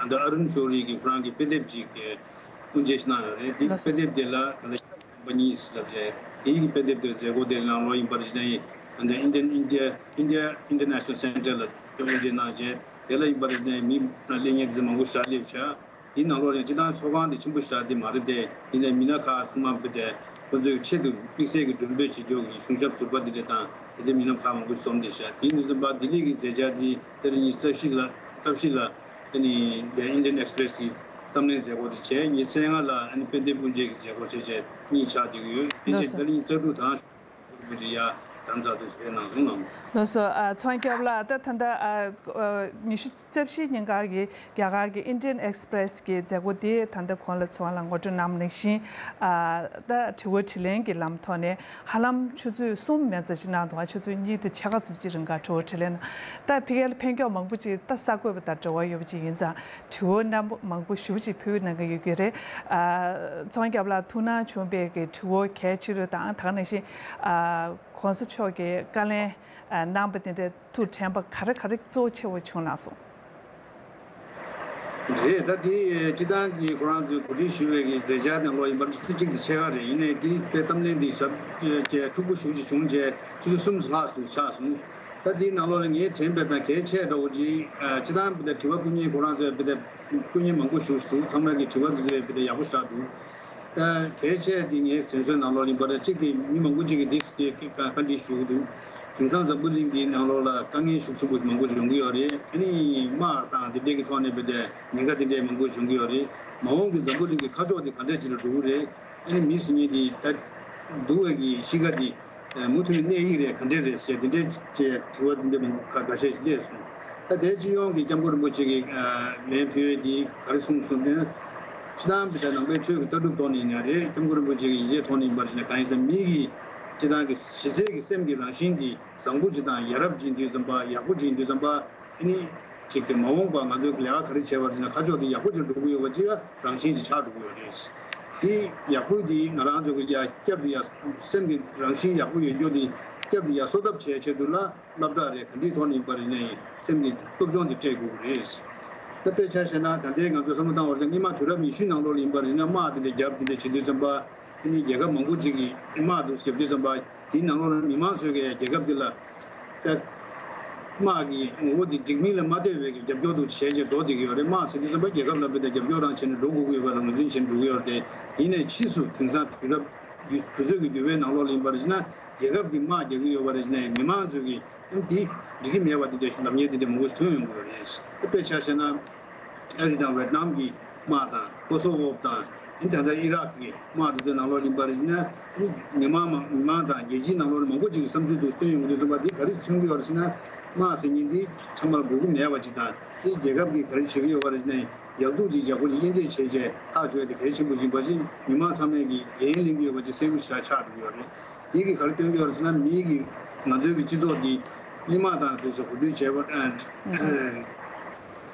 ཨ་ད་ཨ་རུན་ཤོ་རི་གིས་ཁོ་རང་གི་དཔེ་དེབ་ཅིག་དབུ་འབྱེད་ཞིག་གནང་ཡོད་རེད། དེའི་ལགས་སོ། དཔེ་དེབ་དེ་ལ་ད་ལྟ་ཁྱབ་ཁོངས་པ་གཉིས་ལབ་བྱས། དེའི་དཔེ་དེབ་དེར་མཛད་སྒོ་དེ་ནང་ལོགས་ཡིན་པར་བྱས་ན་ཡིན། ཨ་ད་Indian India India International Center ལ་དབུ་འབྱེད་གནང་རྗེས་དེ་ལ་ཡིན་པར་བྱས་ན་མི་སླེབས་མཁན་དེ་ཚོ་མང་པོ་ཞེ་དྲག་སླེབས་བྱས། དེའི་ནང་ལོགས་ནས་སྤྱི་བཏང་ཚོགས་ཁང་དེ་ཆེན་པོ་ཞེ་དྲག་དེ་མ་རེད་དེ། ཡིན་ནའི་མི་སྣ་ཁག་ཚང་མ་དཔེ་དེ་ཁོ་ཚོའི་ཆེད་དུ་དམིགས་བསལ་གྱི་མགྲོན་འབོད་བྱེད་རྒྱུ་གི་གཞུང་ཞབས་ཟུར་པ་དེ་འདྲ་དང་དེ་འདྲའི་མི་སྣ་ཁག་མང་པོ་འཛོམས་བསྡད་ཤག་དེ་ཡིན་དུས་ཙམ་པ་ལྡི་ལི་གི་མཛད་འཆར་དེ་ཏ་རིག་ཉི་ཤུ་རྩ་བཞི་ལ་རྩ་བཞི་ལ་ཨ་ནི་དེ་Indian Express གི་གཏམ་གླེང་མཛད་སྒོ་དེ་བྱས། ཉི་ཤུ་རྩ་ལྔ་ལ་ཨ་ནི་དཔེ་དེབ་དབུ་འབྱེད་ཀྱི་མཛད་སྒོ་བྱས་བྱས་གཉིས་ཆགས་བསྡད་ཀྱི་ཡོད། དེ་ལགས་རྗེས་སོ། ཏ་རིག་ཉི་ཤུ་རྩ་དྲུག་དང་། རིན་པོ་ཆེ་ཡ་དམ་ཚག་ཏུ་སྤེལ་གནང་སོང་ལགས། ལགས་སོ། ཨ་ཚེ་དབང་སྐྱབས་ལགས། ད་ད་ལྟ་ཨ་ཨ་ཉི་ཤུ་རྩ་བཞི་ཉིན་ག་གི་རྒྱ་གར་གྱི་Indian Express གི་མཛད་སྒོ་དེ་ད་ལྟ་གོང་ལ་ཚེ་དབང་ལགས་ངོ་སྤྲོད་གནང་བ་ནང་བཞིན། ཨ་ད་དྲི་བ་དྲིས་ལན་གྱི་ལམ་ཐོག་ནས་ཧ་ལམ་ཆུ་ཚོད་གསུམ་མན་ཙམ་ཞིག་གནང་འདུག་ཆུ་ཚོད་གཉིས་དང་ཕྱེད་ཀ་ཙམ་ཅིག་རིང་ག་དྲི་བ་དྲིས་ལན་གནང་། ད་ཕ་གི་ལ་ཕན་ཁྱོགས་མང་པོ་ཅིག་ད་གསར་འགོད་པ་དང་འབྲེལ་བ་ཡོད་པ་ཅིག་ཡིན་ཙང་། དྲི་བ་རྣམ་པ་མང་པོ་ཞེ་པོ་ཅིག་ཕུལ་གནང་གི་ཡོད་ཀྱི་རེད། ཨ་ཚེ་དབང་སྐྱབས་ལགས་ཐུགས་སྣང་བྱུང་བའི་གི་དྲི་བ་གལ་ཆེ་རུ་དང་ད་ག་ནང་བཞིན་ཨ་གོང་ས་མཆོག་གིས་བཀའ་ལན་ཨ་གནང་པ་དེ་འདྲ་ཐུགས་དྲན་པ་ག་རེ་ག་རེ་གཙོ་ཆེ་བོ་བྱུང་གནང་སོང་། རེད། ད་དེ་སྤྱི་བཏང་གི་ཁོ་རང་ཚོས་གོ་སྒྲིག་ཞུ་བའི་གི་མཛད་འཆར་ནང་ལོགས་ཡིན་པར་ཆུ་ཚོད་གཅིག་དང་ཕྱེད་ཀ་རེད། ཡིན་ནའི་དེ་དཔེ་གཏམ་གླེང་འདི་ཞབས་ཀྱི་འཁྲུག་པོ་ཞེ་པོ་ཅིག་བྱུང་རྗེས་ཆུ་ཚོད་གསུམ་ལྷག་ཏུ་ཆགས་སོང་། ད་དེའི་ནང་ལོགས་ལ་ངས་དྲན་པའི་དང་གལ་ཆེ་འདྲ་བོ་ཅིག་ཨ་སྤྱི་བཏང་བི་དེ་དྲི་བ་བསྐུར་མཁན་ཁོ་རང་ཚོས་བི་དེ་བསྐུར་མཁན་མང་པོ་བཞུགས་འདུག་ཚང་མ་གི་དྲི་བ་དེ་ཚོས་བི་དེ་ཡག་པོ་ཞེ་དྲག་འདུག་ད་གལ་ཆེ་དེ་ངས་དྲན་གསོའི་ནང་ལོགས་ལ་ཡིན་པ་རེད། གཅིག་དེ་མི་མང་པོ་ཅིག་གིས་འདི་དེ་བཀའ་འདྲི་ཞུ་གི་འདུག་དེང་སང་འཛམ་བུ་གླིང་འདིའི་ནང་ལོགས་ལ་དཀའ་ངལ་ཤུགས་ཆེན་པོ་མང་པོ་ཡོང་གི་ཡོད་རེད། ཨ་ནི་དམག་དང་དེ་འདྲས་ཀྱི་ཐོག་ནས་བི་དེ་ཉེན་ཁ་དེ་འདྲས་མང་པོ་ཡོང་གི་ཡོད་རེད། མ་འོངས་ཀྱི་འཛམ་བུ་གླིང་གི་ཁ་ཕྱོགས་དེ་ག་འདྲས་ཅིག་ལ་འགྲོ་གི་རེད། ཨ་ནི་མི་ཟེར་མཁན་དེ་ད་འདུག་བའི་གི་གཤིས་ཀ་དེ་མུ་མཐུད་ནས་གནས་ཀྱི་རེད། ག་འདྲས་རེད་ཟེར་དེ་འདྲས་ཀྱི་དྲི་བ་དེ་འདྲས་མང་པོ་ཁ་ཁ་ཤས་ཤིག་སླེབས་སོང་། ད་དེ་སྤྱི་ཡོངས་ཀྱི་སྐྱབས་མགོན་རིན་པོ་ཆེ་གིས་ལན་ཕུལ་ཡས་དེ་ག་རེ་གསུངས་སོང་ན། སྤྱི་བཏང་བི་དེ་ནང་པའི་ཆོས་ཀྱི་ལྟ་གྲུབ་ཐོག་ནས་ཡིན་ན་རེད། སྐྱབས་མགོན་རིན་པོ་ཆེ་གི་ཡིད་ཆེས་ཐོག་ནས་ཡིན་པར་བྱས་ན་གང་ཡིན་ཟེར་ན་མི་གི་སྤྱི་བཏང་གི་གཞི་རྩའི་གི་སེམས་ཀྱི་རང་བཞིན་དེ་བཟང་པོ་ཅིག་དང་ཡ་རབས་ཅིག་ཡིན་དུས་ཙམ་པ་ཡག་པོ་ཅིག་ཡིན་དུས་ཙམ་པ་ཨ་ནི། གཅིག་གི་མ་འོངས་པ་ང་ཚོའི་ལས་ཀ་ག་རེ་བྱས་པར་བྱས་ན་ཁ་ཕྱོགས་དེ་ཡག་པོ་ཅིག་འགྲོ་གི་ཡོད་པ་ཅིག་ལ་རང་བཞིན་ཅིག་ཆགས་འགྲོ་གི་ཡོད་རེད། དེ་ཡག་པོ་དེ་ང་རང་ཚོ་གི་ཡ་བསྐྱར་དུ་ཡ་སེམས་ཀྱི་རང་བཞིན་ཡག་པོ་ཡོད་རྒྱུ་དེ་བསྐྱར་དུ་ཡ་གསོ་ཐབས་བྱས་ཆེད་དུ་ལ་སློབ་གྲྭ་རེད། ག་འདྲའི་ཐོག་ནས་ཡིན་པར་བྱས་ནའི་སེམས་ཀྱི་སློབ་སྦྱོང་དེ་སྤྲད་དགོས་ཀྱི་རེད། ད་དཔེ་ཆ་བཞག་ན་ད་ལྟའི་ང་ཚོ་བསམ་བློ་བཏང་བར་བྱས་ན་སྔོན་མ་དུས་རབས་ཉི་ཤུའི་ནང་ལོགས་ལ་ཡིན་པར་བྱས་ན་དམག་དེ་འདྲ་བརྒྱབ་དེ་འདྲ་བྱེད་དུས་ཙམ་པ། དེ་ནི་རྒྱལ་ཁབ་མང་པོ་ཅིག་གིས་དམག་འདུག་བརྒྱབ་དུས་ཙམ་པ་དེའི་ནང་ལོགས་ལ་མི་མང་ཚོས་ཀྱི་རྒྱལ་ཁབ་འདི་ལ་ད་དམག་གི་ངོ་བོ་འདི་འགྲིག་མིན་ལ་མ་ལྟོས་པའི་རྒྱབ་སྐྱོར་དུ་བྱས་རྗེས་འགྲོ་བསྡད་ཀྱི་ཡོད་རེད། དམག་ཟེར་དུས་ཙམ་པ་རྒྱལ་ཁབ་ལ་དཔེ་དེ་རྒྱབ་སྐྱོར་རང་བྱས་ནས་འགྲོ་དགོས་ཀྱི་ཡོད་པ་ལ་ངོས་འཛིན་བྱས་ནས་འགྲོ་གི་ཡོད་རེད་དེ། ཡིན་ནའི་ཕྱིས་སུ་དེང་སང་དུས་རབས་དུས་ཚོད་ཀྱི་འགྱུར་བའི་ནང་ལོགས་ལ་ཡིན་པར་བྱས་ན་རྒྱལ་ཁབ་ཀྱི་དམག་རྒྱག་གི་ཡོད་པ་རེད། བྱས་ནས་མི་མང་ཚོས་ཀྱི་ཨ་འདི་འགྲིག་གི་མེད་པ་འདི་འདྲ་ཞིག་ལབ་མཁན་འདི་འདྲ་མང་པོ་ཞིག་ཐོན་ཡོང་གི་ཡོད་རེད། དཔེ་ཆ་བཞག་ན། ཨ་རི་དང་ཝེད་ནམ་གྱི་དམག་དང་ཀོ་སོ་ཝོ་དང་ཨ་ནི་ད་ལྟ་ཨི་རག་གི་དམག་དེ་ཚོའི་ནང་ལོགས་ཡིན་པར་བྱས་ན་ཨ་ནི་མི་མང་མང་མི་མང་དང་རྒྱལ་སྤྱིའི་ནང་ལོགས་ནས་མང་པོ་ཅིག་གི་བསམ་ཚུལ་དུ་བཏོན་ཡོང་དུས་ཙམ་པ་འདི་ག་རེ་མཚོན་གྱི་ཡོད་རེད་ཟེར་ན། དམག་ཟེར་མཁན་འདི་ཕྲ་མར་དགོས་ཀྱི་མེད་པ་ཅིག་དང་དེ་རྒྱལ་ཁབ་ཀྱིས་ག་རེ་བྱེད་ཀྱི་ཡོད་པ་རེད་ཟེར་ན་ཡག་སྡུག་ཅིག་ཡག་པོ་ཅིག་དབྱེ་འབྱེད་བྱས་རྗེས་ཐག་གཅོད་ཡ་དེ་གལ་ཆེན་པོ་ཅིག་ཡིན་པ་ཅིག་མི་མང་ཚང་མས་ཀྱི་འགན་ལེན་གྱི་ཡོད་པ་ཅིག་གསལ་པོ་ཞེ་དྲག་ཆགས་འགྲོ་གི་ཡོད་རེད། དེ་གིས་ག་རེ་སྟོན་གྱི་ཡོད་རེད་ཟེར་ན། མིའི་གི་ང་ཚོའི་གི་སྤྱི་ཚོགས་འདི་གླེང་མ་དང་དུ་ཚོ་གོ་བསྡུར་བྱས་པ་ཨ་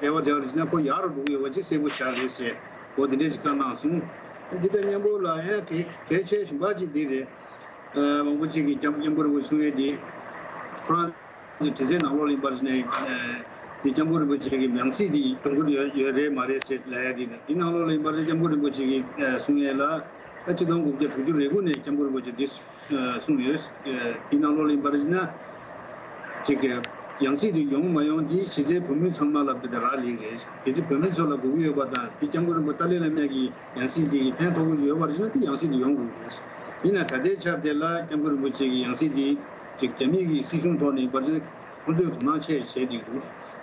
བྱས་པ་བྱས་པ་རེད་ཟེར་ན་ཁོ་ཡག་རུ་འགྲོ་གི་ཡོད་པ་ཅིག་གསལ་པོ་ཞིག་རེད་ཟེར་གོ་དེ་འདྲས་ཅིག་བཀའ་གནང་སོང་། འདི་དང་མཉམ་པོ་ལ་ཡང་གལ་གལ་ཆེ་ཞིང་པ་ཅིག་འདི་རེད། ཨ་མང་པོ་ཅིག་གིས་སྐྱབས་སྐྱབས་མགོན་རིན་པོ་ཆེ་གསུང་ཡས་འདི་ཁོ་རང་ གི་དྲི་རྩད་ནང་ལོགས་ལ་ཡིན་པར་བྱས་ནས། ཨ། འདི་སྐྱབས་མགོན་རིན་པོ་ཆེ་གི་ཡང་སྲིད་འདི་ཡོང་གི་ཡོད་ཡོད་རེད་མ་རེད་ཟེར་ལབ་ཡ་འདི་དང་། འདི་ནང་ལོགས་ལ་ཡིན་པར་སྐྱབས་མགོན་རིན་པོ་ཆེ་གིས་ཨ་གསུང་ཡས་ལ། ད་ཆིག་སྟོང་དགུ་བརྒྱ་དྲུག་ཅུ་རེ་དགུ་ནས་སྐྱབས་མགོན་རིན་པོ་ཆེ་འདི་གསུངས་ཡོད། འདི་ནང་ལོགས་ལ་ཡིན་པར་བྱས་ན། ཅིག་ཡང་སྲིད་འདི་ཡོང་མ་ཡོང་འདི་གཞི་རྩའི་བོད་མི་ཚང་མ་ལ་དཔེ་དེ་རག་ལས་རེད། གལ་སྲིད་བོད་མི་ཚོ་ལ་དགོས་ཀྱི་ཡོད་པ་དང་། འདི་སྐྱབས་མགོན་རིན་པོ་ཏཱ་ལའི་བླ་མ་གི་ཡང་སྲིད་འདི་གི་ཕན་ཐོགས་ཀྱི་ཡོད་པར་བྱས་ན། འདི་ཡང་སྲིད་འདི་ཡོང་དགོས་རེད། ཡིན་ན་ད་ལྟའི་ཆར་དེ་ལ་སྐྱབས་མགོན་རིན་པོ་ཆེ་གི་ཡང་སྲིད་འདི་ཅིག་རྒྱ་མི་གི་སྲིད་གཞུང་ཐོག་ནས་ཡིན་པར་བྱས་ན་ཁོང་ཚོས་དོ་སྣང་ཆེ་བྱས་བསྡད་འདུག་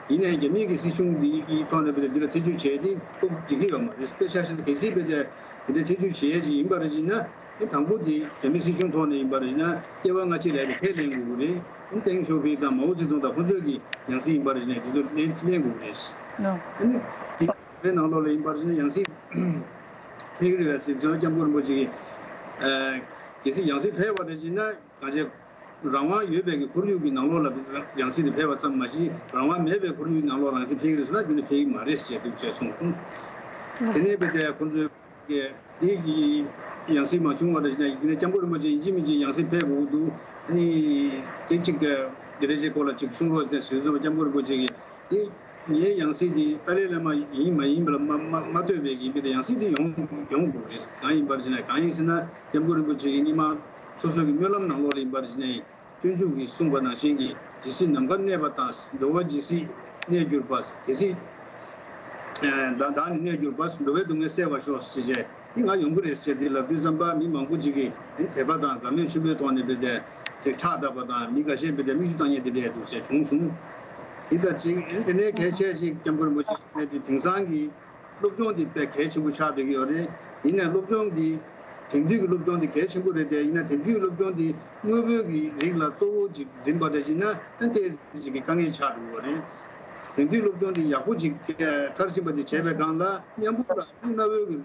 ཡིན་ནའི་རྒྱ་མི་གི་སྲིད་གཞུང་འདི་གི་ཐོག་ནས་དཔེ་དེ་འདི་ལ་ཐེ་བྱུས་བྱས་ཏེ་སྤོབས་འགྲིག་གི་ཡོད་མ་རེད། དཔེ་ཆ་བཞག་ན་གལ་སྲིད་དཔེ་དེ་འདི་འདྲ་ཐེ་བྱུས་བྱས་ཡས་ཅིག་ཡིན་པར་བྱས་ན། ཨེ་དང་པོ་དེ་རྒྱ་མི་སྲིད་གཞུང་ཐོག་ནས་ཡིན་པར་བྱས་ན་སྐྱེ་བ་སྔ་ཕྱི་ལས་དེ་ཁས་ལེན་དགོས་ཀྱི་རེད། ཨེ་ཏེང་ཞའོ་ཕིང་དང་མའོ་ཙེ་ཏུང་དང་ཁོང་ཚོས་ཀྱི་ཡང་སྲིད་ཡིན་པར་བྱས་ན་དེ་ཚོ་ལེན་ལེན་དགོས་ཀྱི་རེད། ནོ། ཨ་ནི་དེ་རེད། ནང་ལོགས་ལ་ཡིན་པར་བྱས་ན་ཡང་སྲིད་ཕེབས་ཀྱི་རེད་པས་ཟེར་ཙང་སྐྱབས་མགོན་རིན་པོ་ཆེ་གིས། ཨ། གལ་སྲིད་ཡང་སྲིད་ཕེབས་པ་རེད་ཅེ་ན། གང་ཅི། རང་དབང་ཡོད་པའི་གི་ཁོར་ཡུག་གི་ནང་ལོགས་ལ་ཡང་སྲིད་དེ་ཕེབས་པ་ཙམ་མ་གཞི། རང་དབང་མེད་པའི་ཁོར་ཡུག་ནང་ལོགས་རང་སྲིད་ཕེབས་ཀྱི་རེད་ཟེར་ན། རྒྱུན་ནས་ཕེབས་ཀྱི་མ་རེད་ཅེས་འདུག་ཅེས་གསུངས་སོང་། དེ་ནས་དཔེ་དེ་ཁོང་ཚོས་ཀྱིས་དེ་གི་ཡང་སྲིད་མ་བྱུང་བ་རེད་ཅེ་ན། རྒྱུན་ནས་སྐྱབས་མགོན་རིན་པོ་ཆེ་ཡིན་གཅིག་མིན་གཅིག་ཡང་སྲིད་ཕེབས་དགོས་ཀྱི་འདུག་ཨ་ནི་དེ་གཅིག་གི་དེ་རེད་ཅེས་སྐོར་ལ་ཅིག་གསུང་རོགས་ཟེར་ཟེར་དུས་སྐྱབས་མགོན་རིན་པོ་ཆེ་གིས། དེ་ངའི་ཡང་སྲིད་དེ་ཏཱ་ལའི་བླ་མ་ཡིན་མ་ཡིན་པ་ལ་མ་མ་མ་ལྟོས་པའི་གི་དཔེ་དེ་ཡང་སྲིད་དེ་ཡོང་ཡོང་དགོས་རེད། གང་ཡིན་པར་བྱས་ན། གང་ཡིན་ཟེར་ན་སྐྱབས་མགོན་རིན་པོ་ཆེ་གིས་སྔོན་མ་སོ་སོ་གི་སྨོན་ལམ་ནང་ལོགས་ལ་ཡིན་པར་བྱས་ནས། སྤྱོད་འཇུག་གིས་གསུངས་པ་ནང་བཞིན་གྱི་ཇི་སྲིད་ནམ་མཁའ་གནས་པ་དང་། འགྲོ་བ་ཇི་སྲིད་གནས་གྱུར་པ། དེ་སྲིད་ཨ་བདག་ནི་གནས་གྱུར་པ། འགྲོ་བའི་སྡུག་བསྔལ་སེལ་བར་ཤོག་ཅེས་བྱས། དེ་ང་ཡོང་གི་རེད་ཟེར་དེ་ལབ་དུས་ཙམ་པ་མི་མང་པོ་ཅིག་གིས་དད་པ་དང་དགའ་མོས་ཆེན་པོའི་ཐོག་ནས་དཔེ་དེ་ཅིག་ཕྱག་བཏབ་པ་དང་། མི་འགའ་ཤས་དཔེ་དེ་མིག་ཆུ་བཏང་མཁན་དེ་འདྲས་འདུག་ཅེས་བྱུང་སོང་། དེ་ལྟར་ཅིག་དེ་ནས་གལ་ཆེ་ཞིག་སྐྱབས་མགོན་རིན་པོ་ཆེ་གསུངས་པའི་དེ་དེང་སང་གི་སློབ་སྦྱོང་འདི་དཔེ་གལ་ཆེན་པོ་ཆགས་བསྡད་ཀྱི་ཡོད་རེད། ཡིན་ནའི་སློབ་སྦྱོང་འདི་དེང་དུས་ཀྱི་སློབ་སྦྱོང་འདི་གལ་ཆེན་པོ་རེད་དེ། ཡིན་ན་དེང་དུས་ཀྱི་སློབ་སྦྱོང་འདི་དངོས་པོའི་གི་རིགས་ལ་གཙོ་བོ་ཅིག་འཛིན་པ་འདྲ་ཞིག་ན། ཨ་ཏོག་ཙམ་ཅིག་གི་དཀའ་ངལ་ཆགས་འགྲོ་གི་ཡོད་རེད། དེང་དུས་སློབ་སྦྱོང་འདི་ཡག་པོ་ཅིག་མཐར་ཕྱིན་པ་འདི་བྱས་པའི་སྒང་ལ། མཉམ་པོ་ལ་ནི་གནའ་བོའི་གི་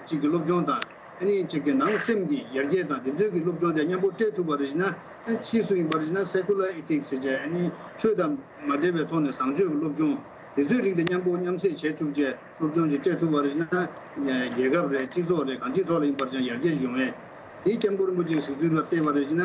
ཅིག་གི་སློབ་སྦྱོང་དང་། ཨ་ནི་ཅིག་གི་ནང་སེམས་ཀྱི་ཡར་རྒྱས་དང་དེ་ཚོའི་གི་སློབ་སྦྱོང་དེ་མཉམ་པོ་སྤྲད་ཐུབ་པ་རེད་ན། ཨ་ཕྱིས་སུ་ཡིན་པ་རེད་ན་སེ་ཀུ་ལར་ཨེ་ཐིག་སི་ཟེར་བྱས། ཨ་ནི་ཆོས་དང་མ་འབྲེལ་བའི་ཐོག་ནས་བཟང་སྤྱོད་ཀྱི་སློབ་སྦྱོང་དེ་ཚོའི་རིགས་དེ་མཉམ་པོ་མཉམ་བསྲེས་བྱེད་ཐུབ་བྱས། སློབ་སྦྱོང་ཅིག་སྤྲད་ཐུབ་པ་རེད་ན། རྒྱལ་ཁབ་རེད། སྤྱི་ཚོགས་རེད། གང་ཅིའི་ཐོག་ལ་ཡིན་པར་ཀྱང་ཡར་རྒྱས་ཡོང་བས། དེའི་སྐྱབས་མགོན་རིན་པོ་ཆེའི་གཟིགས་ཚུལ་ལ་བལྟས་པ་རེད་ཅེ་ན།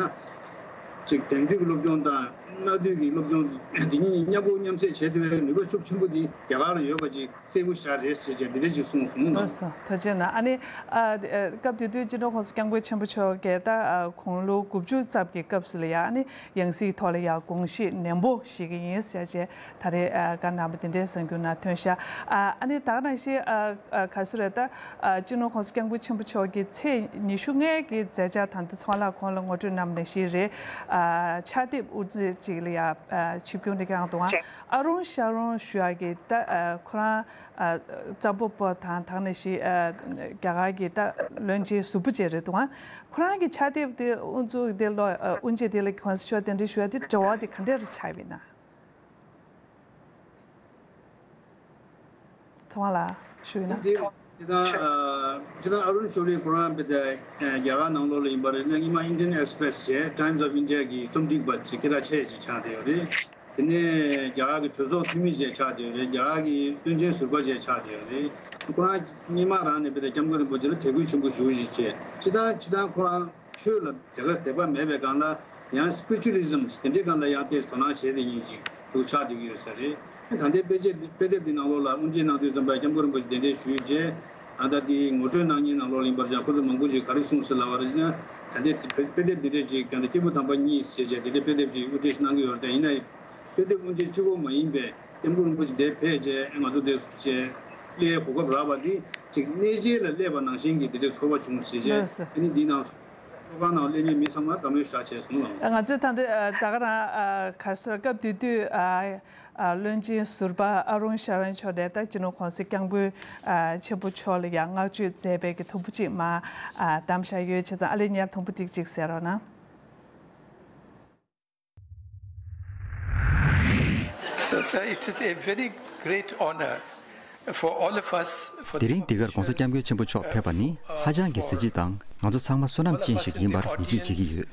ཅིག་དེང་དུས་ཀྱི་སློབ་སྦྱོང་དང་གནའ་དུས་ཀྱི་སློབ་སྦྱོང་དེ་གཉིས་མཉམ་པོ་མཉམ་བསྲེས་བྱེད་ཐུབ་པའི་ནུས་པ་ཤུགས་ཆེན་པོ་དེ་རྒྱ་གར་ལ་ཡོད་པ་ཅིག་གསལ་པོ་ཞེ་དྲག་རེད་ཟེར་བྱས་འདི་འདྲ་ཞིག་གསུངས་སོང་། ལགས་སོ། ཐུགས་རྗེ་གནང་། ཨ་ནི་ཨ་ཨ་སྐབས་དེ་དུས་སྤྱི་ནོར་༸གོང་ས་༸སྐྱབས་མགོན་ཆེན་པོ་མཆོག་གིས་ད་ཨ་དགུང་ལོ་དགུ་བཅུ་ཙམ་གྱི་སྐབས་སུ་ལ་ཡ། ཨ་ནི་ཡང་སྲིད་ཐོག་ལ་ཡ་དགོངས་བཞེས་ནན་པོ་བཞེས་ཀྱི་ཡིན་ཟེར་བྱས་ད་རེས་ཨ་བཀའ་གནང་བ་དེ་འདྲའི་གསར་འགྱུར་ནང་ཐོན་ཤག་ཨ་ཨ་ནི་ད་ག་ནང་བཞིན་ཨ་ཨ་ག་ཚོད་རེད། ད་ཨ་སྤྱི་ནོར་༸གོང་ས་༸སྐྱབས་མགོན་ཆེན་པོ་མཆོག་གི་ཚེས་ཉི་ཤུ་ལྔའི་གི་མཛད་འཆར་ད་ལྟ་ཚོང་ལགས་ཁོང་ལ་ངོ་སྤྲོད་གནང་བ་ནང་བཞིན་རེད། ཨ་ཕྱག་དེབ་དབུ་འབྱེད་ཅིག་ལ་ཡ་ཨ་ཆིབས་བསྒྱུར་འདི་བསྐྱངས་འདུག་ཨ། ཨ་རུན་ཤ་རུན་ཞུ་ཡག་གི་ད་ཨ་ཁོ་རང་ཨ་གཙང་པོ་པོ་དང་། ད་ག་ནང་བཞིན་ཨ་རྒྱ་གར་གྱི་ད་བློན་ཆེན་ཟུར་པོ་ཅིག་རེད་འདུག་ཨ། ཁོ་རང་གི་ཕྱག་དེབ་དེ་དབུ་འཛུགས་དེ་ལོ་ཨ་དབུ་འབྱེད་དེ་ལ་༸གོང་ས་མཆོག་གདན་འདྲེན་ཞུ་ཡག་དེ་འབྲེལ་བ་དེ་ག་འདྲ་རེ་ཆགས་ཡོད་ན། ཚོང་ལ་ཞུ་ཡིན་ན། འདི་ཇི་ལྟར་ཨ་ཇི་ལྟར་ཨ་རུན་ཤོ་རི་ཁོ་རང་དཔེ་དེ་རྒྱ་གར་ནང་ལོགས་ལ་ཡིན་པ་རེད་ན། སྔོན་མ་Indian Express་ཞེས་Times of India་གི་རྩོམ་སྒྲིག་པ་ཅིག་སྐད་གྲགས་ཆེ་ཅིག་ཆགས་བསྡད་ཡོད་རེད། དེ་ནས་རྒྱ་གར་གྱི་གྲོས་ཚོགས་འཐུས་མི་ཞིག་ཆགས་བསྡད་ཡོད་རེད། རྒྱ་གར་གྱི་བློན་ཆེན་ཟུར་པ་ཞིག་ཆགས་བསྡད་ཡོད་རེད། ཁོ་རང་སྔོན་མ་རང་ནས་དཔེ་དེ་སྐྱབས་མགོན་རིན་པོ་ཆེ་ལ་དད་གུས་ཆེན་པོ་ཞེ་པོ་ཞིག་བྱས། ཇི་ལྟར་ཇི་ལྟར་ཁོ་རང་ཆོས་ལ་དེ་ག་དད་པ་མེད་པའི་སྒང་ལ་ཡང་Spiritualism་དེ་འདྲའི་སྒང་ལ་ཡང་ཏོག་ཙམ་དོ་སྣང་བྱས་བསྡད་མཁན་ཅིག་འདུག་ཆགས་བསྡད་ཀྱི་ཡོད་ས་རེད། ད་ལྟའི་དཔེ་དེབ་དཔེ་དེབ་འདི་ནང་ལོགས་ལ་དབུ་འབྱེད་གནང་དུས་ཙམ་པ་སྐྱབས་མགོན་རིན་པོ་ཆེ་གདན་འདྲེན་ཞུས་རྗེས། ཨ་ད་དེའི་ངོ་སྤྲོད་གནང་མཁན་ནང་ལོགས་ལ་ཡིན་པར་ཀྱང་ཁོ་ཚོ་མང་པོ་ཞིག་ག་རེ་གསུངས་ཟེར་ལབ་པ་རེད་ཅེ་ན། ད་ལྟའི་དེ་དཔེ་དེབ་འདི་འདྲས་ཅིག་ཀྱང་ད་སྐྱེས་བུ་དམ་པ་གཉིས་ཞེས་བྱས་དེ་འདྲའི་དཔེ་དེབ་ཅིག་དབུ་འབྱེད་གནང་གི་ཡོད་རེད། ད་ཡིན་ན་དཔེ་དེབ་དབུ་འབྱེད་གཅིག་པོ་མ་ཡིན་པའི་སྐྱབས་མགོན་རིན་པོ་ཆེ་འདིར་ཕེབས་རྗེས་ང་ཚོ་འདིར་བཅར་སླེབས་གོ་སྐབས་རག་པ་འདི་ཅིག་གནས་མཇལ་ལ་སླེབས་པ་ནང་བཞིན་གྱི་དེ་འདྲའི་ཚོར་བ་བྱུང་ཞེས་བྱས། ལགས་སོ། ཨ་ནི་འདིའི་ནང་ཚོགས་ཁང་ནང་སླེབས་མཁན་མི་ཚང་མ་དགའ་མོས་ཞེ་དྲག་བྱས་སོང་ལགས། ང་ཚོས་ད་ལྟ་ད་ག་རང་ག་རེ་ཟེར། སྐབས་དེ་དུས་བློན་ཆེན་ཟུར་པ་ཨ་རུན་ཤ་རུན་མཆོག་ནས་ད་སྤྱི་ནོར་༸གོང་ས་༸སྐྱབས་མགོན་ཆེན་པོ་མཆོག་ལ་ཡང་བསྔགས་བརྗོད་མཛད་པའི་གི་དུམ་བུ་གཅིག་མར་བདམས་བཞག་ཡོད། བྱས་ཙང་ཨ་ལས་ཉར་དུམ་བུ་ཏིག་ཅིག་གསན་རོགས་གནང་། So, sir, it is a very great honor for all of us for དེ་རིང་འདི་གར་༸གོང་ས་༸སྐྱབས་མགོན་ཆེན་པོ་མཆོག་ཕེབས་པ་ནི་ཧ་ཅང་གི་གཟི་བརྗིད་དང་། ང་ཚོ་ཚང་མ་བསོད་ནམས་ཅན་ཞིག་ཡིན་པར་ཡིད་ཆེས་བྱེད་ཀྱི་ཡོད།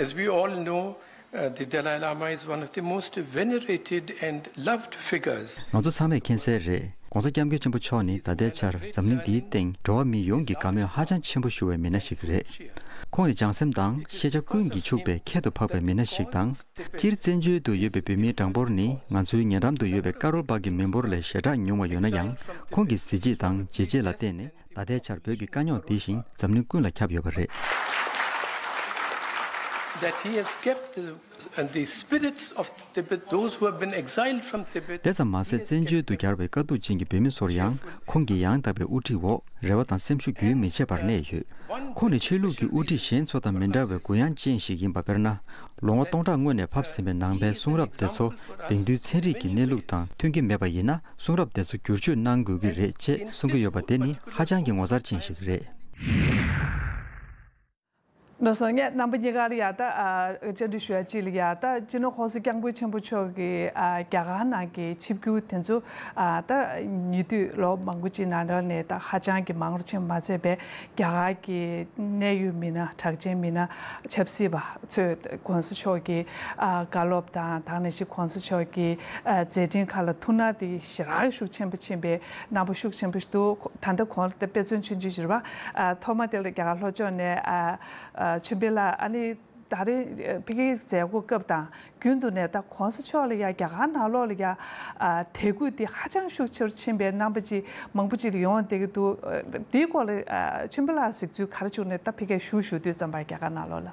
As we all know, uh, the Dalai Lama is one of the most venerated and loved figures. ང་ཚོ་ཚང་མས་མཁྱེན་གསལ་རེད། ༸གོང་ས་༸སྐྱབས་མགོན་ཆེན་པོ་མཆོག་ནི་ད་ལྟའི་ཆར་འཛམ་གླིང་འདིའི་སྟེང་འགྲོ་བ་མི་ཡོངས་ཀྱིས་དགའ་མོས་ཧ་ཅང་ཆེན་པོ་ཞུ་བའི་མི་སྣ་ཞིག་རེད། ཁོང་ནི་བྱང་སེམས་དང་ཤེས་བྱ་ཀུན་གྱིས་ཕྱུག་པའི་ཁྱད་དུ་འཕགས་པའི་མི་སྣ་ཞིག་དང་། སྤྱིར་བཙན་བྱོལ་དུ་ཡོད་པའི་བོད་མིའི་གྲངས་འབོར་ནི་ང་ཚོའི་ཉེ་འགྲམ་དུ་ཡོད་པའི་ཀ་རོལ་པ་གི་མི་འབོར་ལས་ཞེ་དྲག་ཉུང་བ་ཡོད་ན་ཡང་། ཁོང་གི་གཟི་བརྗིད་དང་བྱས་རྗེས་ལ་བརྟེན་ནས་ད་ལྟའི་ཆར་བོད་ཀྱི་དཀའ་རྙོག་འདི་བཞིན་འཛམ་གླིང་ཀུན་ལ་ཁྱབ་ཡོད་པ་རེད། That he has kept the, and the spirits of Tibet, those who have been exiled from Tibet, དེ་ཙམ་མ་ཟད། བཙན་བྱོལ་དུ་གྱར་བའི་དཀའ་སྡུག་ཅན་གྱི་བོད་མི་ཚོར་ཡང་ཁོང་གི་ཡང་དག་པའི་དབུ་ཁྲིད་འོག་རེ་བ་དང་སེམས་ཤུགས་རྒྱུན་མི་ཆད་པར་གནས་ཡོད། ཁོང་ནི་ཆོས་ལུགས་ཀྱི་དབུ་ཁྲིད་གཞན་ཚོ་དང་མི་འདྲ་བའི་གུ་ཡངས་ཅན་ཞིག་ཡིན་པ། དཔེར་ན། ལོ་ངོ་སྟོང་ཕྲག་སྔོན་ནས་ཕབ་ཟིན་པའི་ནང་པའི་གསུང་རབ་དེ་ཚོ་དེང་དུས་ཚན་རིག་གི་གནས་ལུགས་དང་མཐུན་གྱི་མེད་པ་ཡིན་ན། གསུང་རབ་དེ་ཚོ་བསྒྱུར་བཅོས་གནང་དགོས་ཀྱི་རེད་ཅེས་གསུང་གི་ཡོད་པ་དེ་ནི་ཧ་ཅང་གི་ངོ་མཚར་ཅན་ཞིག་རེད། ལགས་སོ། ངས་རྣམ་པ་གཉིས་ཀར་ཡ་ད་ཨ་བཅར་འདྲི་ཞུ་ཡ་གཅིག་ལ། ཡ་ད་སྤྱི་ནོར་༸གོང་ས་༸སྐྱབས་མགོན་ཆེན་པོ་མཆོག་གིས་ཨ་རྒྱ་གར་ནང་གི་ཆིབས་བསྒྱུར་དེ་ཚོ་ཨ་ད་ཉེ་དུས་ལོ་མང་པོ་ཅིག་ནང་ལོགས་ནས་ད་ཧ་ཅང་གི་མང་རུ་ཕྱིན་མ་ཚད་པའི་རྒྱ་གར་གྱི་གནད་ཡོད་མི་སྣ། གྲགས་ཅན་མི་སྣ། ཆབ་སྲིད་པ་ཚོས་༸གོང་ས་མཆོག་གི་ཨ་བཀའ་སློབ་དང་། ད་ག་ནང་བཞིན་༸གོང་ས་མཆོག་གི་ཨ་མཛད་འཕྲིན་ཁག་ལ་ཐུགས་སྣང་དེ་ཞེ་དྲག་ཤུགས་ཆེན་པོ་ཕྱིན་པའི་རྣམ་པ་ཤུགས་ཆེན་པོ་ཞིག་འདུག་ད་ལྟ་གོང་ལ་དཔེ་མཚོན་ཆུང་ཆུང་ཞིག་རེད་པ། ཨ་ཐོག་མ་དེ་ལ་རྒྱ་གར་ལྷོ་ཕྱོགས་ནས་ཨ་ཨ་ཆོས་འཕེལ་ལགས། ཨ་ནི་ད་རེས་ཕ་གིའི་མཛད་སྒོ་སྐབས་དང་རྒྱུན་དུ་ནས་ད་༸གོང་ས་མཆོག་ལ་ཡ་རྒྱ་གར་ནང་ལོགས་ལ་ཡ་ཨ་དད་གུས་དེ་ཧ་ཅང་ཤུགས་ཆེ་རུ་ཕྱིན་པའི་རྣམ་པ་ཅིག་མང་པོ་ཅིག་ལ་ཡོང་བསྡད་ཀྱི་འདུག་ཨ་དེའི་སྐོར་ལ་ཨ་ཆོས་འཕེལ་ལགས་གཟིགས་ཚུལ་ག་རེ་བྱུང་ནས་ད་ཕ་གིར་བཞུགས་བཞུགས་དུས་ཙམ་པ་རྒྱ་གར་ནང་ལོགས་ལ།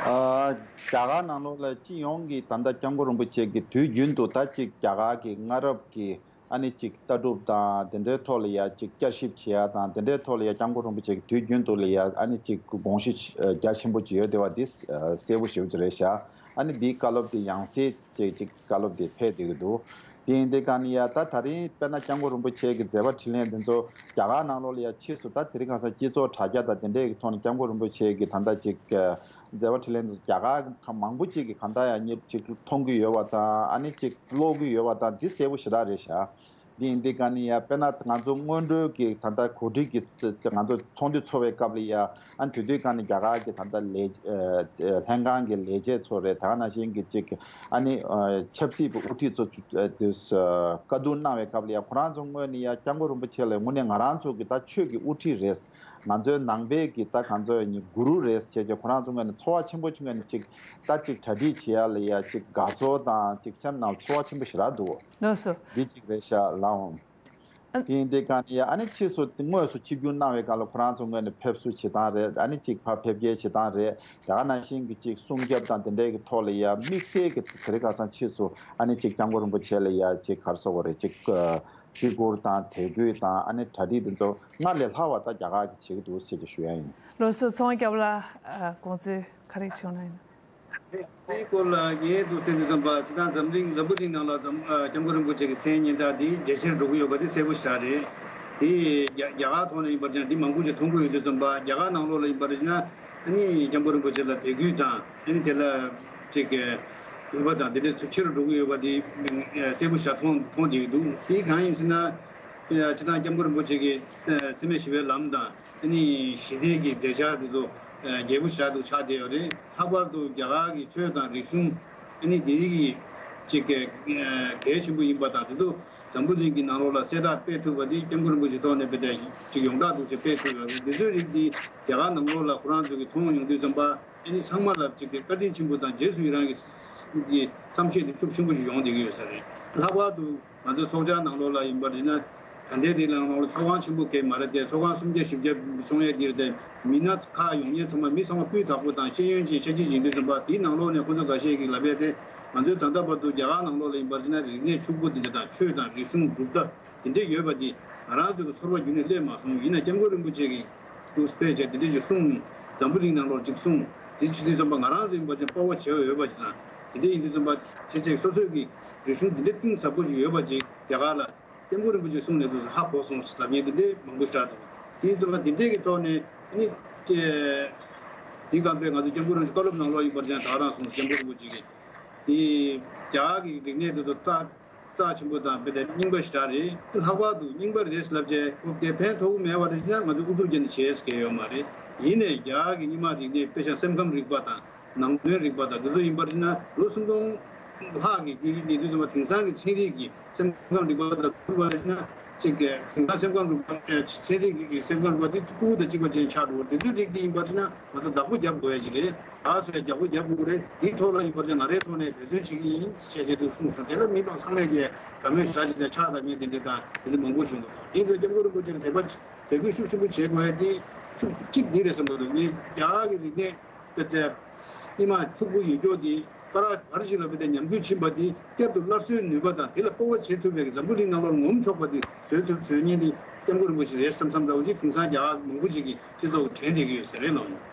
ཨ་རྒྱ་གར་ནང་ལོགས་ལ་སྤྱི་ཡོངས་ཀྱི་ད་ལྟ་སྐྱབས་མགོན་རིན་པོ་ཆེ་གིས་དུས་རྒྱུན་དུ་ད་ཅིག་རྒྱ་གར་གྱི་སྔ་རབས་ཀྱི་ཨ་ནི་ཅིག་ལྟ་གྲུབ་དང་དེ་འདྲའི་ཐོག་ལ་ཡ་ཅིག་བསྐྱར་ཞིབ་བྱེད་ཡ་དང་། དེ་འདྲའི་ཐོག་ལ་ཡ་སྐྱབས་མགོན་རིན་པོ་ཆེ་གིས་དུས་རྒྱུན་དུ་ལ་ཡ་ཨ་ནི་ཅིག་དགོངས་གཞི་རྒྱ་ཆེན་པོ་ཅིག་ཡོད་བསྡད་པ་འདི་གསལ་པོ་ཞེ་པོ་ཅིག་རེད་ཤག་ཨ་ནི་འདིའི་བཀའ་སློབ་དེ་ཡང་སེ་ཅིག་ཅིག་བཀའ་སློབ་དེ་ཕེབས་བསྡད་ཀྱི་འདུག་དེ་ཡིན་དུས་ག་ནི་ཡ་ད་ད་རིང་དཔེར་ན་སྐྱབས་མགོན་རིན་པོ་ཆེ་གི་མཛད་པ་འཕྲིན་ལས་འདི་ཚོ་རྒྱ་གར་ནང་ལོགས་ལ་ཡ་ཕྱིས་སུ་ད་དེ་རིང་ཁ་སང་སྤྱི་ཚོགས་དྲ་རྒྱ་དང་དེ་འདྲའི་གི་ཐོག་ནས་སྐྱབས་མགོན་རིན་པོ་ཆེ་གི་ད་ལྟ་ཅིག་མཛད་པ་འཕྲིན་ལས་འདི་ཚོ་རྒྱ་གར་ག་མང་པོ་ཅིག་གི་ག་ད་ཡ་ཉེར་ཅིག་མཐོང་གི་ཡོད་པ་དང་། ཨ་ནི་ཅིག་ཀློག་གི་ཡོད་པ་དང་། འདི་གསལ་པོ་ཞེ་དྲག་རེད་ཤག་འདི་ཡིན་དུས་ག་ནི་ཡ་དཔེར་ན་ང་ཚོ་སྔོན་འགྲོའི་གི་ད་ལྟ་གོ་སྒྲིག་གི་ང་ཚོ་ཚོགས་འདུ་ཚོགས་པའི་སྐབས་ལ་ཡ། ཨ་ནི་དེ་དུས་ག་ནི་རྒྱ་གར་གྱི་ད་ལྟ་ལས་ལྷན་ཁང་གི་ལས་བྱེད་ཚོ་རེད། ད་ག་ནང་བཞིན་གྱི་ཅིག་ཨ་ནི་ཆབ་སྲིད་པའི་དབུ་ཁྲིད་ཚོ་དེ་བཀའ་བསྡུར་གནང་བའི་སྐབས་ལ་ཡ། ཁོ་རང་ཚོ་ངོས་ནས་ཡ་སྐྱབས་མགོན་རིན་པོ་ཆེ་ལ་དངོས་གནས་ང་རང་ཚོ་གི་ད་ཆོས་ཀྱི་དབུ་ཁྲིད་རེད། ང་ཚོའི་ནང་པའི་གི་ད་ག་ཚོད་ཡིན་གུ་རུ་རེད་ཟེར་བྱས་ཁོ་རང་ཚོ་ངོས་ནས་ཚོར་བ་ཆེན་པོ་ཅིག་ངོས་ནས་ཅིག་ད་ཅིག་གྲ་སྒྲིག་བྱེད་ཡ་ལ་ཡ་ཅིག་དགའ་ཚོར་དང་ཅིག་སེམས་ནང་ཚོར་བ་ཆེན་པོ་ཞེ་དྲག་འདུག་ལགས་སོ། འདི་གཅིག་རེད་ཤག་ལགས་འོང་། ཨ། དེ་ཡིན་དུས་ག་ནི་ཡ། ཨ་ནི་ཕྱིས་སུ་དངོས་སུ་ཆིབས་བསྒྱུར་གནང་བའི་སྐབས་ལ་ཁོ་རང་ཚོ་ངོས་ནས་ཕེབས་བསུ་བྱེད་སྟངས་རེད། ཨ་ནི་གཅིག་ཕར་ཕེབས་སྐྱེལ་བྱེད་སྟངས་རེད། དེ་ག་ནང་བཞིན་གྱི་གཅིག་སྲུང་སྐྱོབ་དང་དེ་འདྲའི་གི་ཐོག་ལ་ཡ་དམིགས་བསལ་གྱི་དེ་རིང་ཁ་སང་ཕྱིས་སུ་ཨ་ནི་གཅིག་སྐྱབས་མགོན་རིན་པོ་ཆེ་ལ་ཡ་གཅིག་ག་རེ་ཟེར་དགོས་རེད། གཅིག་བརྩི་བཀུར་དང་དད་གུས་དང་། ཨ་ནི་གྲ་སྒྲིག་དེ་ཚོ་སྔར་ལས་ལྷག་པ་ད་རྒྱ་གར་གྱིས་བྱེད་ཀྱི་འདུག་ཟེར་གྱི་ཞུ་ཡ་ཡིན། ལགས་སོ། ཚོང་རྒྱབ་ལ་དགོངས་ཚུལ་ག་རེ་བྱུང་ན་ཡིན། དེའི་སྐོར་ལ་ངས་འདུག་བསྟན་དུས་ཙམ་པ། སྤྱིར་བཏང་འཛམ་གླིང་འཛམ་བུ་གླིང་ནང་ལ་འཛམ་ཨ་སྐྱབས་མགོན་རིན་པོ་ཆེ་གི་མཚན་སྙན་གྲགས་འདི་རྒྱ་ཆེར་འགྲོ་གི་ཡོད་པ་འདི་གསལ་པོ་ཞེ་དྲག་རེད། དེ་རྒྱ་རྒྱ་གར་ཐོག་ནས་ཡིན་པར་བྱས་ན་འདི་མང་པོ་ཞིག་མཐོང་གི་ཡོད་དུས་ཙམ་པ། རྒྱ་གར་ནང་ལོགས་ལ་ཡིན་པར་བྱས་ན་ཨ་ནི་སྐྱབས་མགོན་རིན་པོ་ཆེ་ལ་དད་གུས་དང་། ཨ་ནི་དེ་ལ་ཅིག་གུས་པ་དང་དེ་འདྲའི་ཚུལ་ཆེ་རུ་འགྲོ་གི་ཡོད་པ་འདི་གསལ་པོ་ཞེ་དྲག་མཐོང་མཐོང་བསྡད་ཀྱི་འདུག་དེ་གང་ཡིན་ཟེར་ན། སྤྱིར་བཏང་སྐྱབས་མགོན་རིན་པོ་ཆེ་གི་སེམས་མེད་ཞི་བའི་ལམ་དང་། ཨ་ནི་ཞི་བདེ་གི་མཛད་འཆར་དེ་ཚོ་རྒྱས་པོ་ཞེ་དྲག་ཏུ་ཆགས་བསྡད་ཡོད་རེད། ལྷག་པར་དུ་རྒྱ་གར་གྱི་ཆོས་དང་རིག་གཞུང་། ཨ་ནི་དེ་རིགས་ཀྱི་ཅིག་གལ་ཆེན་པོ་ཡིན་པ་དང་། དེ་ཚོ་འཛམ་བུ་གླིང་གི་ནང་ལོགས་ལ་གསལ་བསྒྲགས་སྤེལ་ཐུབ་པ་དེ་སྐྱབས་མགོན་རིན་པོ་ཆེ་ཐོག་ནས་དཔེ་དེ་ཅིག་ཡོངས་གྲགས་འདུག་ཅེས་སྤེལ་ཐུབ་ཡོད་རེད། དེ་ཚོའི་རིགས་དེ་རྒྱ་གར་ནང་ལོགས་ལ་ཁོ་རང་ཚོ་གིས་མཐོང་ཡོང་དུས་ཙམ་པ། ཨ་ནི་ཚང་མ་ལ་ཅིག་གི་བཀའ་དྲིན་ཆེན་པོ་དང་རྗེས་སུ་ཡི་རང་གི་གི་བསམ་ཤེས་དེ་ཤུགས་ཆེན་པོ་ཞིག་ཡོང་བསྡད་ཀྱི་ཡོད་ས་རེད། ལྷག་པར་དུ་ང་ཚོའི་ཚོགས་བཅར་ནང་ལོགས་ལ་ཡིན་པར་བྱས་ན། ད་ལྟའི་དེ་ལ་ནང་ལོགས་ཚོགས་ཁང་ཆེན་པོ་གས་མ་རེད་དེ། ཚོགས་ཁང་སུམ་བརྒྱ་བཞི་བརྒྱ་བྱུང་ཡས་དེ་རེད་དེ། མི་སྣ་ཁག་ཡོང་མཁན་ཚང་མ་མི་ཚང་མ་སྤུས་དག་པོ་དང་ཤེས་ཡོན་ཅན་ཤེས་བྱ་ཅན་ཡིན་དུས་ཙམ་པ། དེའི་ནང་ལོགས་ནས་ཁོང་ཚོ་འགའ་ཤས་ཀྱིས་ལབ་ཡས་དེ། ང་ཚོའི་ད་ལྟ་བར་དུ་རྒྱ་གར་ནང་ལོགས་ལ་ཡིན་པར་བྱས་ན་རིག་གནས་ཕྱུག་པོ་དེ་འདྲ་དང་། ཆོས་དང་རིག་གཞུང་གྲུབ་མཐའ་དེ་འདྲ་ཡོད་པ་དེ་ང་རང་ཚོ་གི་ཚོར་བ་རྒྱུན་ནས་སླེབས་མ་སོང་། ཡིན་ན་སྐྱབས་མགོན་རིན་པོ་ཆེ་གིས་དུ་སྤེལ་བྱས་དེ་འདྲ་ཅིག་གསུངས། འཛམ་བུ་གླིང་ནང་ལོགས་ཅིག་གསུངས། དེ་བྱེད་དུས་ཙམ་པ་ང་རང་ཚོ་ཡིན་པ་ཅིག་སྤོབས་པ་བྱེད་འོས་ཡོད་པ་ཅིག་དང་། དེ་འདྲ་ཡིན་དུས་ཙམ་པ་ཁྱེད་ཅག་སོ་སོའི་གི་རིག་གཞུང་དེ་འདྲ་གཏིང་ཟབ་པོ་ཅིག་ཡོད་པ་ཅིག་རྒྱ་གར་ལ་སྐྱབས་མགོན་རིན་པོ་ཆེ་གསུངས་ནས་དུ་ཧ་གོ་སོང་ལབ་མཁན་དེ་འདྲ་མང་པོ་ཞེ་དྲག་འདུག་དེ་ཡིན་དུས་ཙམ་པ་དེ་འདྲའི་གི་ཐོག་ནས་ཨ་ནི་དེ་སྐབས་དེ་ང་ཚོ་སྐྱབས་མགོན་རིན་པོ་ཆེ་བཀའ་སློབ་ནང་ལོགས་ཡིན་པར་ཅང་ད་ག་རང་སོང་། སྐྱབས་མགོན་རིན་པོ་ཆེ་གིས་དེ་རྒྱ་གར་གི་རིག་གནས་དེ་ཚོ་ལྟ་རྩ་ཆེན་པོ་དང་དཔེ་དེ་རྙིང་པ་ཞེ་དྲག་རེད། ལྷག་པར་དུ་རྙིང་པ་རེད་ལབ་བྱས་ཁོ་དེ་ཕན་ཐོགས་མེད་པ་རེད་ཟེར་ན། ང་ཚོ་ཨུ་ཚུགས་བརྒྱབ་ནས་བྱས་ཟེར་གྱི་ཡོད་མ་རེད། ཡིན་ནའི་རྒྱ་གར་གྱི་རྙིང་མ་རིག་གནས་དཔེ་ཆ་སེམས་ཁམས་རིག་པ་དང་ནང་དོན་རིག་པ་དང་དེ་ཚོ་ཡིན་པ་རེད་ཟེར་ན། ལོ་སུམ་སྟོང་ལྷག་གི་རྒྱུན་རིང་ཡིན་དུས་ཙམ་པ་དེང་སང་གི་ཚན་རིག་གི་སེམས་ཁམས་རིག་པ་དང་ཐུག་པ་རེད་ཟེར་ན། གཅིག་གི་དེང་སང་སེམས་ཁམས་རིག་པ། ཚན་རིག་གི་སེམས་ཁམས་རིག་པ་དེ་ཕྲུ་གུ་དང་གཅིག་པ་ཅན་ཆགས་འགྲོ་བ། དེ་ཚོའི་རིགས་དེ་ཡིན་པར་བྱས་ན་ང་ཚོ་བདག་པོ་རྒྱབ་དགོས་ཡ་ཅིག་རེད། ད་གཟོད་རྒྱབ་པོ་རྒྱབ་དགོས་རེད། དེའི་ཐོག་ལ་ཡིན་པར་བྱས་ན་ང་རའི་ཐོག་ནས་འབད་བརྩོན་བྱེད་ཀྱི་ཡིན་ཞེས་བྱས་དུས་གསུངས་སོང་། དེ་ལ་མི་མང་ཚང་མས་ཀྱི་དགའ་མོས་ཞེ་དྲག་ཅིག་དང་ཕྱག་དང་སྙན་དེ་འདྲ་དང་དེ་འདྲ་མང་པོ་བྱུང་འདུག། དེ་ཚོ་སྐྱབས་མགོན་རིན་པོ་ཆེར་དད་པ་དད་གུས་ཤུགས་ཆེན་པོ་བྱེད་དགོས་ཡ་དེ་ཤུགས་གཅིག་འདི་རེད་བསམ་གྱི་འདུག། ངས་རྒྱ་གར་གྱི་རིག་གནས་དཔེ་དེབ་ཉི་མ་ཕྱུག་པོ་ཡོད་ཀྱོག་དེ་ཀ་ར་བར་ཞིག་ལ་དཔེ་དེབ་ཉམས་རྒུད་ཕྱིན་པ་དེ་བསྐྱར་དུ་སླར་གསོའི་ནུས་པ་དང་དེ་ལ་སྤོབས་པ་བྱེད་ཐུབ་པའི་འཛམ་བུ་གླིང་ནང་ལོགས་ངོམ་ཆོག་པ་དེ་བཟོས་ཐུབ་བཟོས་ཉེན་དེ་སྐྱབས་མགོན་རིན་པོ་ཆེ་རེད་བསམ་བསམ་འདྲ་བོ་ཅིག་དེང་སང་རྒྱ་གར་མང་པོ་ཞིག་གིས་སྤྱི་ཚོགས་དྲན་བསྡད་ཀྱི་ཡོད་ཟེར་རེད་ལོ།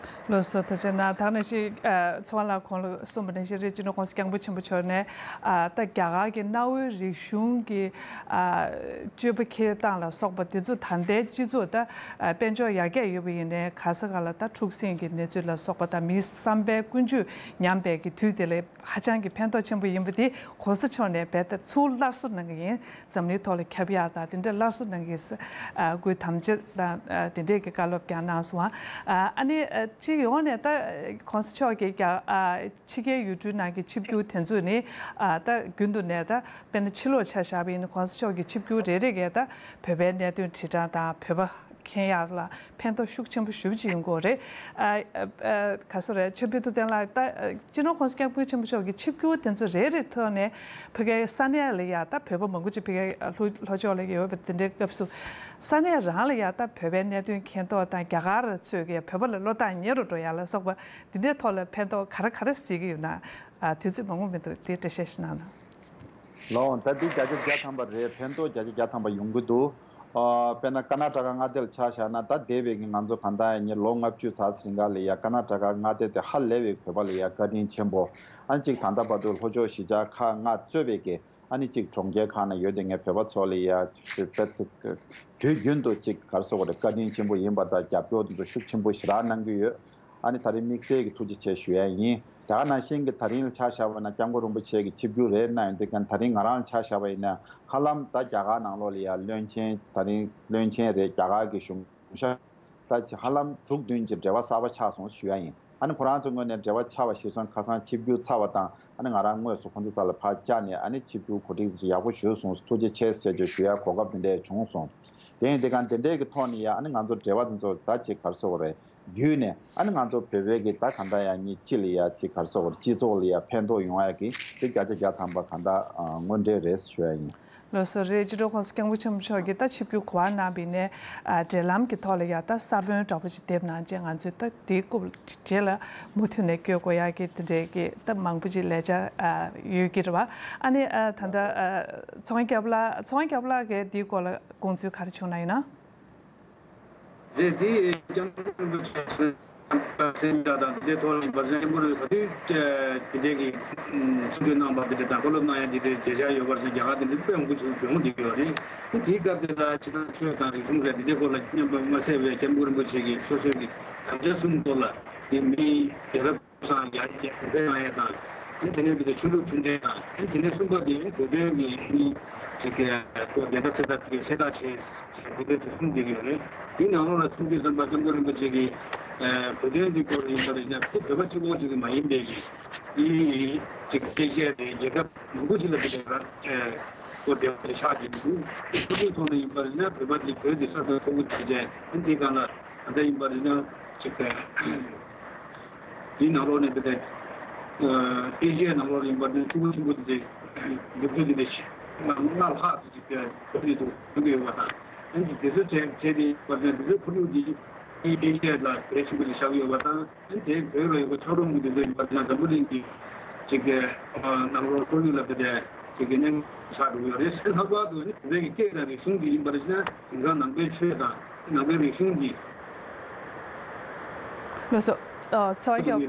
ལགས་སོ། ཐུགས་རྗེ་གནང་། ད་ནང་བཞིན་ཚོགས་ལ་གོང་ལ་གསུངས་པ་ནང་བཞིན་རེད། སྤྱི་ནོར་༸གོང་ས་༸སྐྱབས་མགོན་ཆེན་པོ་མཆོག་ནས་ད་རྒྱ་གར་གྱི་གནའ་བོའི་རིག་གཞུང་གི་སྤྱོད་པ་འཁྱེར་སྟངས་ལ་སོགས་པ་དེ་ཚོ་ད་ལྟའི་སྤྱི་ཚོགས་ད་དཔལ་འབྱོར་ཡར་རྒྱས་ཡོད་པ་ཡིན་ནའི་ག་ས་ག་ལ་ད་འཁྲུག་ཟིང་གི་གནས་ཚུལ་ལ་སོགས་པ་དང་མིའི་བསམ་པའི་ཀུན་སྤྱོད་ཉམས་པའི་གི་དུས་དེ་ལ་ཧ་ཅང་གི་ཕན་ཐོགས་ཆེན་པོ་ཡིན་པ་དེ་༸གོང་ས་མཆོག་ནས་རྦད་དེ་ཚུར་སླར་གསོ་གནང་གི་ཡིན། འཛམ་གླིང་ཐོག་ལ་ཁྱབ་ཡག་དང་དེ་འདྲ་སླར་གསོ་གནང་གི་ཡིན་ཟེར་སྐུའི་དམ་བཅའ་དང་དེ་འདྲས་ཀྱི་བཀའ་སློབ་ཀྱང་གནང་སོང་། ཨ་ནི་སྤྱི་ཡོངས་ནས་ད་༸གོང་ས་མཆོག་གིས་རྒྱ་ཕྱི་རྒྱལ་ཡུལ་གྲུའི་ནང་གི་ཆིབས་བསྒྱུར་དེ་ཚོ་ནི་ད་རྒྱུན་དུ་ནས་ད་དཔེར་ན་ཕྱི་ལོགས་ཆ་བཞག་པ་ཡིན་ན་༸གོང་ས་མཆོག་གི་ཆིབས་བསྒྱུར་རེ་རེ་གས་ད་བོད་པའི་གནད་དོན་དྲིལ་བསྒྲགས་དང་བོད་པ་མཁྱེན་ཡག་ལ་ཕན་ཐོགས་ཤུགས་ཆེན་པོ་ཞེ་པོ་ཅིག་ཡོང་གི་ཡོད་རེད། ཨ་ཨ་ག་ཚོད་རེད། ཆོས་འཕེལ་ཐུབ་བསྟན་ལགས། ད་སྤྱི་ནོར་༸གོང་ས་༸སྐྱབས་མགོན་ཆེན་པོ་མཆོག་གི་ཆིབས་བསྒྱུར་དེ་ཚོ་རེ་རེ་ཐོག་ནས་ཕ་གིའི་ས་གནས་ལ་ཡ་ད་བོད་པ་མང་པོ་ཅིག་ཕ་གིའི་ལྷོ་ལྷོ་ཕྱོགས་ལ་ཡོད་པ་དེ་འདྲའི་སྐབས་སུ་ས་གནས་རང་ལ་ཡ་ད་བོད་པའི་གནད་དོན་མཁྱེན་རྟོགས་དང་རྒྱ་གར་ཚོས་ཀྱི་བོད་པ་ལ་བློ་ཐག་ཉེ་རུ་འགྲོ་ཡ་ལ་སོགས་པ་དེ་འདྲའི་ཐོག་ལ་ཕན་ཐོགས་ག་རེ་ག་རེ་གཟིགས་ཀྱི་ཡོད་ན། ཨ་དུས་ཚོད་མང་པོ་མི་འདུག། དེ་འགྲེལ་བཤད་ཞིག་གནང་ན། ལགས་འོང་། ད་འདི་བརྒྱ་ཆ་བརྒྱ་ཐམ་པ་རེད། ཕན་ཐོགས་བརྒྱ་ཆ་བརྒྱ་ཐམ་པ་ཡོང་གི་འདུག། ཨ་དཔེར་ན་ཀར་ན་ཊ་ཀ་མངའ་སྡེ་ལ་ཆ་བཞག་ན་ད་འདས་པའི་གི་ང་ཚོ་གང་ལྟར་ཡིན་ལོ་ལྔ་བཅུ་ཙམ་རིང་ག་ལ་ཡ་ཀར་ན་ཊ་ཀ་མངའ་སྡེ་དེ་ཧ་ལས་པའི་བོད་པ་ལ་ཡ་བཀའ་དྲིན་ཆེན་པོ། ཨ་ནི་གཅིག་ད་ལྟ་བར་དུ་ལྷོ་ཕྱོགས་གཞིས་ཆགས་ཁག་ལྔ་གཙོས་པའི་གི་ཨ་ནི་གཅིག་གྲོང་ཁྱེར་ཁག་ན་ཡོད་དེ་ངས་བོད་པ་ཚོ་ལ་ཡ་དུས་རྒྱུན་དུ་གཅིག་ག་རེ་ཟེར་དགོས་རེད། བཀའ་དྲིན་ཆེན་པོ་ཡིན་པ་དང་རྒྱབ་སྐྱོར་དེ་ཚོ་ཤུགས་ཆེན་པོ་ཞེ་དྲག་གནང་གི་ཡོད། ཨ་ནི་ད་རེས་དམིགས་བསལ་གྱི་ཐུགས་རྗེ་ཆེ་ཞུ་ཡ་ཡིན། དེ་ག་ནང་བཞིན་གྱི་ད་རིང་ལ་ཆ་བཞག་པ་ན་སྐྱབས་མགོན་རིན་པོ་ཆེ་གི་ཆིབས་བསྒྱུར་རེད་གནང་ཡོང་དུས་ཀྱང་ད་རིང་ང་རང་ལ་ཆ་བཞག་པ་ཡིན་ན་ཧ་ལམ་ད་རྒྱ་གར་ནང་ལོགས་ལ་ཡ་བློན་ཆེན་ད་རིང་བློན་ཆེན་རེད། རྒྱ་གར་གྱི་གཞུང་ཞབས་ད་ཧ་ལམ་དྲུག་བདུན་གྱི་འབྲེལ་བ་གསར་པ་ཆགས་སོང་ཞུ་ཡ་ཡིན། ཨ་ནི་ཁོ་རང་ཚོའི་ངོས་ནས་འབྲེལ་བ་ཆགས་པ་གཞིར་བཟུང་ཁ་སང་ཆིབས་བསྒྱུར་ཚར་བ་དང་ཨ་ནི་ང་རང་དངོས་སུ་ཁོང་ཚོ་རྩ་ལ་ཕར་བཅར་ནས་ཨ་ནི་ཆིབས་བསྒྱུར་གོ་སྒྲིག་ཡག་པོ་ཞུས་སོང་། ཐུགས་རྗེ་ཆེ་ཟེར་རྒྱུ་ཞུ་ཡ་གོ་སྐབས་དེ་འདྲས་བྱུང་སོང་། དེ་ཡིན་དེ་གང་དེ་འདྲས་ཀྱི་ཐོག་ནས་ཡ་ཨ་ནི་ང་ཚོ་འབྲེལ་བ་དེ་ཚོ་ད་ཅིག་ག་རེ་ཟེར་དགོས་རེད། བརྒྱུད་ནས་ཨ་ནི་ང་ཚོ་བོད་པའི་གི་ད་གང་ལྟར་ཡང་ཉིད་སྤྱི་ལ་ཡ་ཅིག་ག་རེ་ཟེར་དགོས་རེད། སྤྱི་ཚོགས་ལ་ཡ་ཕན་ཐོགས་ཡོང་ཡ་གི་དེ་བརྒྱ་ཆ་བརྒྱ་ཐམ་པ་གང་ལྟར་དངོས་འབྲེལ་རེད་ཞུ་ཡ་ཡིན། ལགས་སོ། རེད། སྤྱི་ནོར་༸གོང་ས་༸སྐྱབས་མགོན་ཆེན་པོ་མཆོག་གིས་ད་ཆིབས་བསྒྱུར་གོ་བ་གནང་བའི་ནས་འབྲེལ་ལམ་གྱི་ཐོག་ལ་ཡ་ད་ས་བོན་འདྲ་པོ་ཅིག་འདེབས་གནང་རྗེས་ང་ཚོས་ད་དེའི་སྐོར་རྗེས་ལ་མུ་མཐུད་ནས་བསྐྱོད་དགོས་ཡ་གི་དེ་འདྲའི་གི་ད་མང་པོ་ཅིག་ལས་འཆར་ཡོད་ཀྱི་རེད་བ། ཨ་ནི་ད་ལྟ་ཚོང་རྒྱབ་ལ་ཚོང་རྒྱབ་ལ་གི་དེའི་སྐོར་ལ་དགོངས་ཚུལ་ག་རེ་བྱུང་ན་ཡིན་ན། རེད། དེ་སྐྱབས་མགོན་རིན་པོ་ཆེ་གསན་བསྡད་དང་དེ་ཐོག་ལ་ཡིན་པར་སྐྱབས་མགོན་རིན་པོ་ཆེ་ག་དུས་དེ་འདྲའི་གི་གསུང་ཆོས་གནང་བ་དེ་འདྲ་དང་བཀའ་སློབ་གནང་ཡ་དེ་འདྲའི་མཇལ་བྱ་ཡོད་པར་སེམས། རྒྱ་གར་དེ་འདྲ་དཔེ་མང་པོ་ཞིག་བྱུང་བསྡད་ཡོད་རེད། དེ་དེའི་སྐབས་དེ་ལ་སྤྱིར་བཏང་ཆོས་དང་རིག་གཞུང་རེད། དེ་འདྲའི་སྐོར་ལ་སྐྱབས་མགོན་རིན་པོ་ཆེ་གིས་སོ་སོའི་གི་དམ་བཅའ་གསུམ་སྐོར་ལ་དེ་མི་རྒྱལ་རབས་སང་ཡར་རྒྱས་གོང་འཕེལ་གནང་ཡས་དང་། ཨ་ནི་དེ་ནས་འདི་གའི་ཆོས་ལུགས་མཐུན་འབྲེལ་དང་། ཨ་ནི་དེ་ནས་གསུམ་པ་དེ་བོད་དོན་གྱི་ཨ་ནི་ཅིག་གི་ཁོ་བདེན་མཐའ་གསལ་ཐབས་ཀྱི་གསལ་ཐག་བྱས་ཟེར་བོད་དོན་དེ་གསུམ་འདི་གི་ཡོད་རེད། དེའི་ནང་ལོགས་ལ་གསུང་དུས་ཙམ་པ་སྐྱབས་མགོན་རིན་པོ་ཆེ་གིས་བོད་དོན་འདི་སྐོར་ཡིན་པ་རེད་ན་ཁོ་བོད་པ་གཅིག་པོ་གཅིག་གི་མ་ཡིན་པའི་གི་ཨ་ནི་ཅིག་དཔེ་ཆ་དེ་རྒྱལ་ཁབ་མང་པོ་ཞིག་ལ་དེ་འདྲ་ཁོ་བདེན་པ་དེ་ཆགས་ཀྱི་འདུག། ཁོ་ཚོའི་ཐོག་ནས་ཡིན་པ་རེད་ན་བོད་པ་དེ་བོད་དེ་ས་དང་ཕྲུ་གུ་བྱས་རྗེས་ཨ་ནི་དེའི་སྒང་ལ་ད་ལྟ་ཡིན་པ་རེད་ན་ཅིག་དེའི་ནང་ལོགས་ནས་དེ་ལས་ཨེ་ཤི་ཡའི་ནང་ལོགས་ལ་ཡིན་པ་དེ་ཕྲུ་གུ་ཆུང་ཆུང་པོ་དེ་འདུག་ཚུལ་དེ་འདྲ་ཞིག་ལྔ་ལྷག་ཙམ་ཅིག་དེ་བོད་ནས་འདུག་ཐོན་གྱི་ཡོད་པ་དང་། ཨ་ནི་དེ་ཚོ་བྱས་བྱས་ཏེ་ཡིན་པ་དེ་དེ་ཚོའི་ཁོར་ཡུག་དེ་ཨེ་ཤི་ཡ་ལ་གལ་ཆེན་པོ་ཞིག་ཆགས་ཀྱི་ཡོད་པ་དང་། ཨ་ནི་དེ་བོད་ལ་ཡོད་པ་ཆབ་རོམ་གྱི་དེ་ཚོ་ཡིན་པ་དེ་ན་འཛམ་བུ་གླིང་གི་ཅིག་གི་ནང་ལོགས་ཁོར་ཡུག་ལ་དེ་དེ་ཅིག་གི་གནས་ཆགས་འགྲོ་གི་ཡོད་རེད། ལྷག་པར་དུ་ནི་བོད་པའི་གི་སྐད་དང་རིག་གཞུང་འདི་ཡིན་པར་བྱས་ན་དེང་སང་ནང་པའི་ཆོས་དང་ནང་པའི་རིག་གཞུང་འདི། ལགས་སོ། ཨ་ཚོགས་རྒྱབ་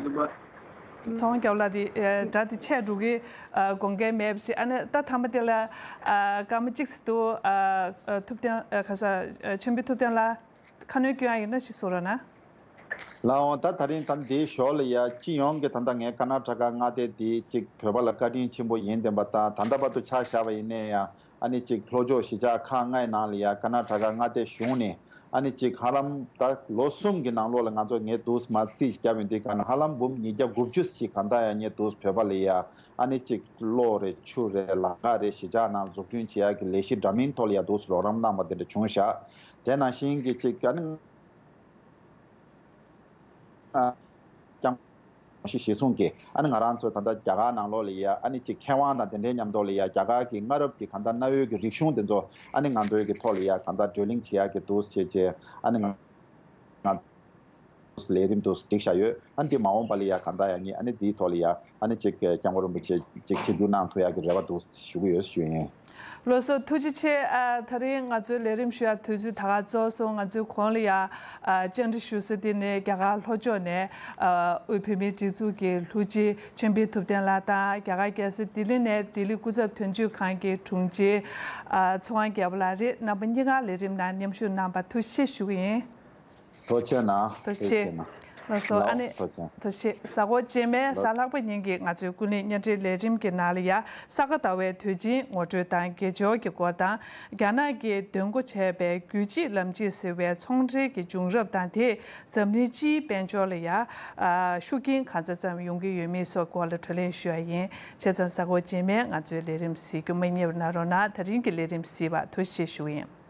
ཚོགས་རྒྱབ་ལ་དེ་ཨ་སྒྲ་དེ་ཆད་འགྲོ་གི་ཨ་དགོངས་འགལ་མེད་པ་ཞིག། ཨ་ནི་ད་ཐ་མ་དེ་ལ་ཨ་སྐར་མ་གཅིག་ཙམ་འདུག། ཨ་ཨ་ཐུབ་བསྟན་ཨ་ཁ་ས་ཨ་ཆོས་འཕེལ་ཐུབ་བསྟན་ལགས། ཁ་སྣོན་སྐྱོན་ཡ་ཡོད་ན་ཞིག་གསུང་རོགས་གནང་། ལགས་འོང་། ད་ད་རིང་ད་འདིའི་ཞོར་ལ་ཡ་སྤྱི་ཡོངས་ཀྱི་ད་ལྟ་ངས་ཀར་ན་ཊ་ཀ་མངའ་སྡེ་འདི་གཅིག་བོད་པ་ལ་བཀའ་དྲིན་ཆེན་པོ་ཡིན་བསྡད་པ་དང་། ད་ལྟ་བར་དུ་ཆ་བཞག་པ་ཡིན་ནའི་ཡང་ཨ་ནི་གཅིག་ལྷོ་ཕྱོགས་གཞིས་ཆགས་ཁག་ལྔའི་ནང་ལ་ཡ་ཀར་ན་ཊ་ཀ་མངའ་སྡེ་གཞུང་ནས་ ཨ་ནི་ཅིག་ཧ་ལམ་ད་ལོ་གསུམ་གྱི་ནང་ལོགས་ལ་ང་ཚོ་ངས་འདུག་མ་རྩིས་བརྒྱབ་ཡོང་དུས་ག་ན་ཧ་ལམ་འབུམ་ཉིས་བརྒྱ་དགུ་བཅུ་ཞིག་གང་ལྟར་ཡང་ངས་འདུག་བོད་པ་ལ་ཡ་ཨ་ནི་ཅིག་གློག་རེད་ཆུ་རེད་ལམ་ཁ་རེད་གཞིས་ཆགས་ནང་འཛུགས་སྐྲུན་བྱེད་ཡག་གི་ལས་གཞི་འདྲ་མིན་ཐོག་ལ་ཡ་འདུག་རོགས་རམ་གནང་བ་དེ་འདྲ་བྱུང་ཤག་དེ་ནང་བཞིན་གྱི་ཅིག་ཨ་ནི་ཀྱང་ཞིག་གཞིར་བཟུང་གིས་ཨ་ནི་ང་རང་ཚོ་ད་ལྟ་རྒྱ་གར་ནང་ལོགས་ལ་ཡ་ཨ་ནི་ཅིག་མཁས་དབང་དང་དེ་འདྲའི་མཉམ་དུ་ལ་ཡ་རྒྱ་གར་གྱི་སྔ་རབས་ཀྱི་གང་ལྟར་གནའ་བོའི་གི་རིག་གཞུང་དེ་ཚོ་ཨ་ནི་ང་ཚོའི་གི་ཐོག་ལ་ཡ་གང་ལྟར་བགྲོ་གླེང་བྱེད་ཡག་གི་འདུག་བྱས་བྱས་ཨ་ནི་ང་ང་ལས་རིམ་དུ་སྒྲིག་བཞག་ཡོད། ཨ་ནི་འདི་མ་འོངས་པ་ལ་ཡ་གང་ལྟར་ཡང་ངས་ཨ་ནི་འདིའི་ཐོག་ལ་ཡ་ཨ་ནི་ཅིག་སྐྱབས་མགོན་རིན་པོ་ཆེ་ཅིག་ཆིབས་བསྒྱུར་གནང་ཐུབ་ཡག་གི་རེ་བ་འདུག་ཞུ་གི་ཡོད་ཞུ་ཡིན། ལགས་སོ་ཐུགས་རྗེ་ཆེ། ཨ་ད་རིང་ང་ཚོའི་ལས་རིམ་ཞུ་ཡ་དུས་ཚོད་ད་ག་རྫོགས་སོང་། ང་ཚོའི་གོང་ལ་ཡ་ཨ་བཅར་འདྲི་ཞུ་ས་དེ་ནི་རྒྱ་གར་ལྷོ་ཕྱོགས་ནས་ཨ་དབུས་བོད་མིའི་སྒྲིག་འཛུགས་ཀྱི་ལྷུ་ཆེན་ཆོས་འཕེལ་ཐུབ་བསྟན་ལགས་དང་རྒྱ་གར་རྒྱལ་ས་ལྡི་ལི་ནས་ལྡི་ལི་སྐུ་ཚབ་དོན་གཅོད་ཁང་གི་དྲུང་ཆེ་ཨ་ཚེ་དབང་རྒྱལ་པོ་ལགས་རེད། རྣམ་པ་གཉིས་ཀ་ལས་རིམ་ནང་མཉམ་ཞུགས་གནང་བར་ཐུགས་རྗེ་ཆེ་ཞུ་གི་ཡིན། ཐུགས་རྗེ་ཆེ་གནང་། ཐུགས་རྗེ་ཆེ་གནང་། ལགས་སོ། ཨ་ལགས་ནི་ཐུགས་རྗེ་ཆེ། ཐུགས་རྗེ་ཆེ། གཟའ་འཁོར་རྗེས་མའི་གཟའ་ལྷག་པ་ཉིན་གྱི་ང་ཚོའི་ཀུན་གླེང་བརྙན་འཕྲིན་ལས་རིམ་གྱི་ནང་ལ་ཡ་ས་ག་ཟླ་བའི་དུས་ཆེན་ངོ་སྤྲོད་དང་དགེ་སྦྱོར་གྱི་སྐོར་དང་རྒྱ་ནག་གིས་འདོན་སྒོ་བྱས་པའི་རྒྱུད་གཅིག་ལམ་གཅིག་ཟེར་བའི་ཚོང་འབྲེལ་གྱི་བྱུང་རབས་དང་དེས་འཛམ་གླིང་སྤྱིའི་དཔལ་འབྱོར་ལ་ཡ་ཨ་ཤུགས་རྐྱེན་གང་ཚ་ཙམ་ཡོང་གི་ཡོད་མེད་སོགས་སྐོར་ལ་བགྲོ་གླེང་ཞུ་ཡ་ཡིན། བྱས་ཙང་གཟའ་འཁོར་རྗེས་མའི་ང་ཚོའི་ལས་རིམ་གཟིགས་རྒྱུ་མ་བསྙེལ་བ་གནང་རོགས་གནང་། ད་རིང་གི་ལས་རིམ་གཟིགས་པར་ཐུགས་རྗེ་ཆེ་ཞུ་གི་ཡིན།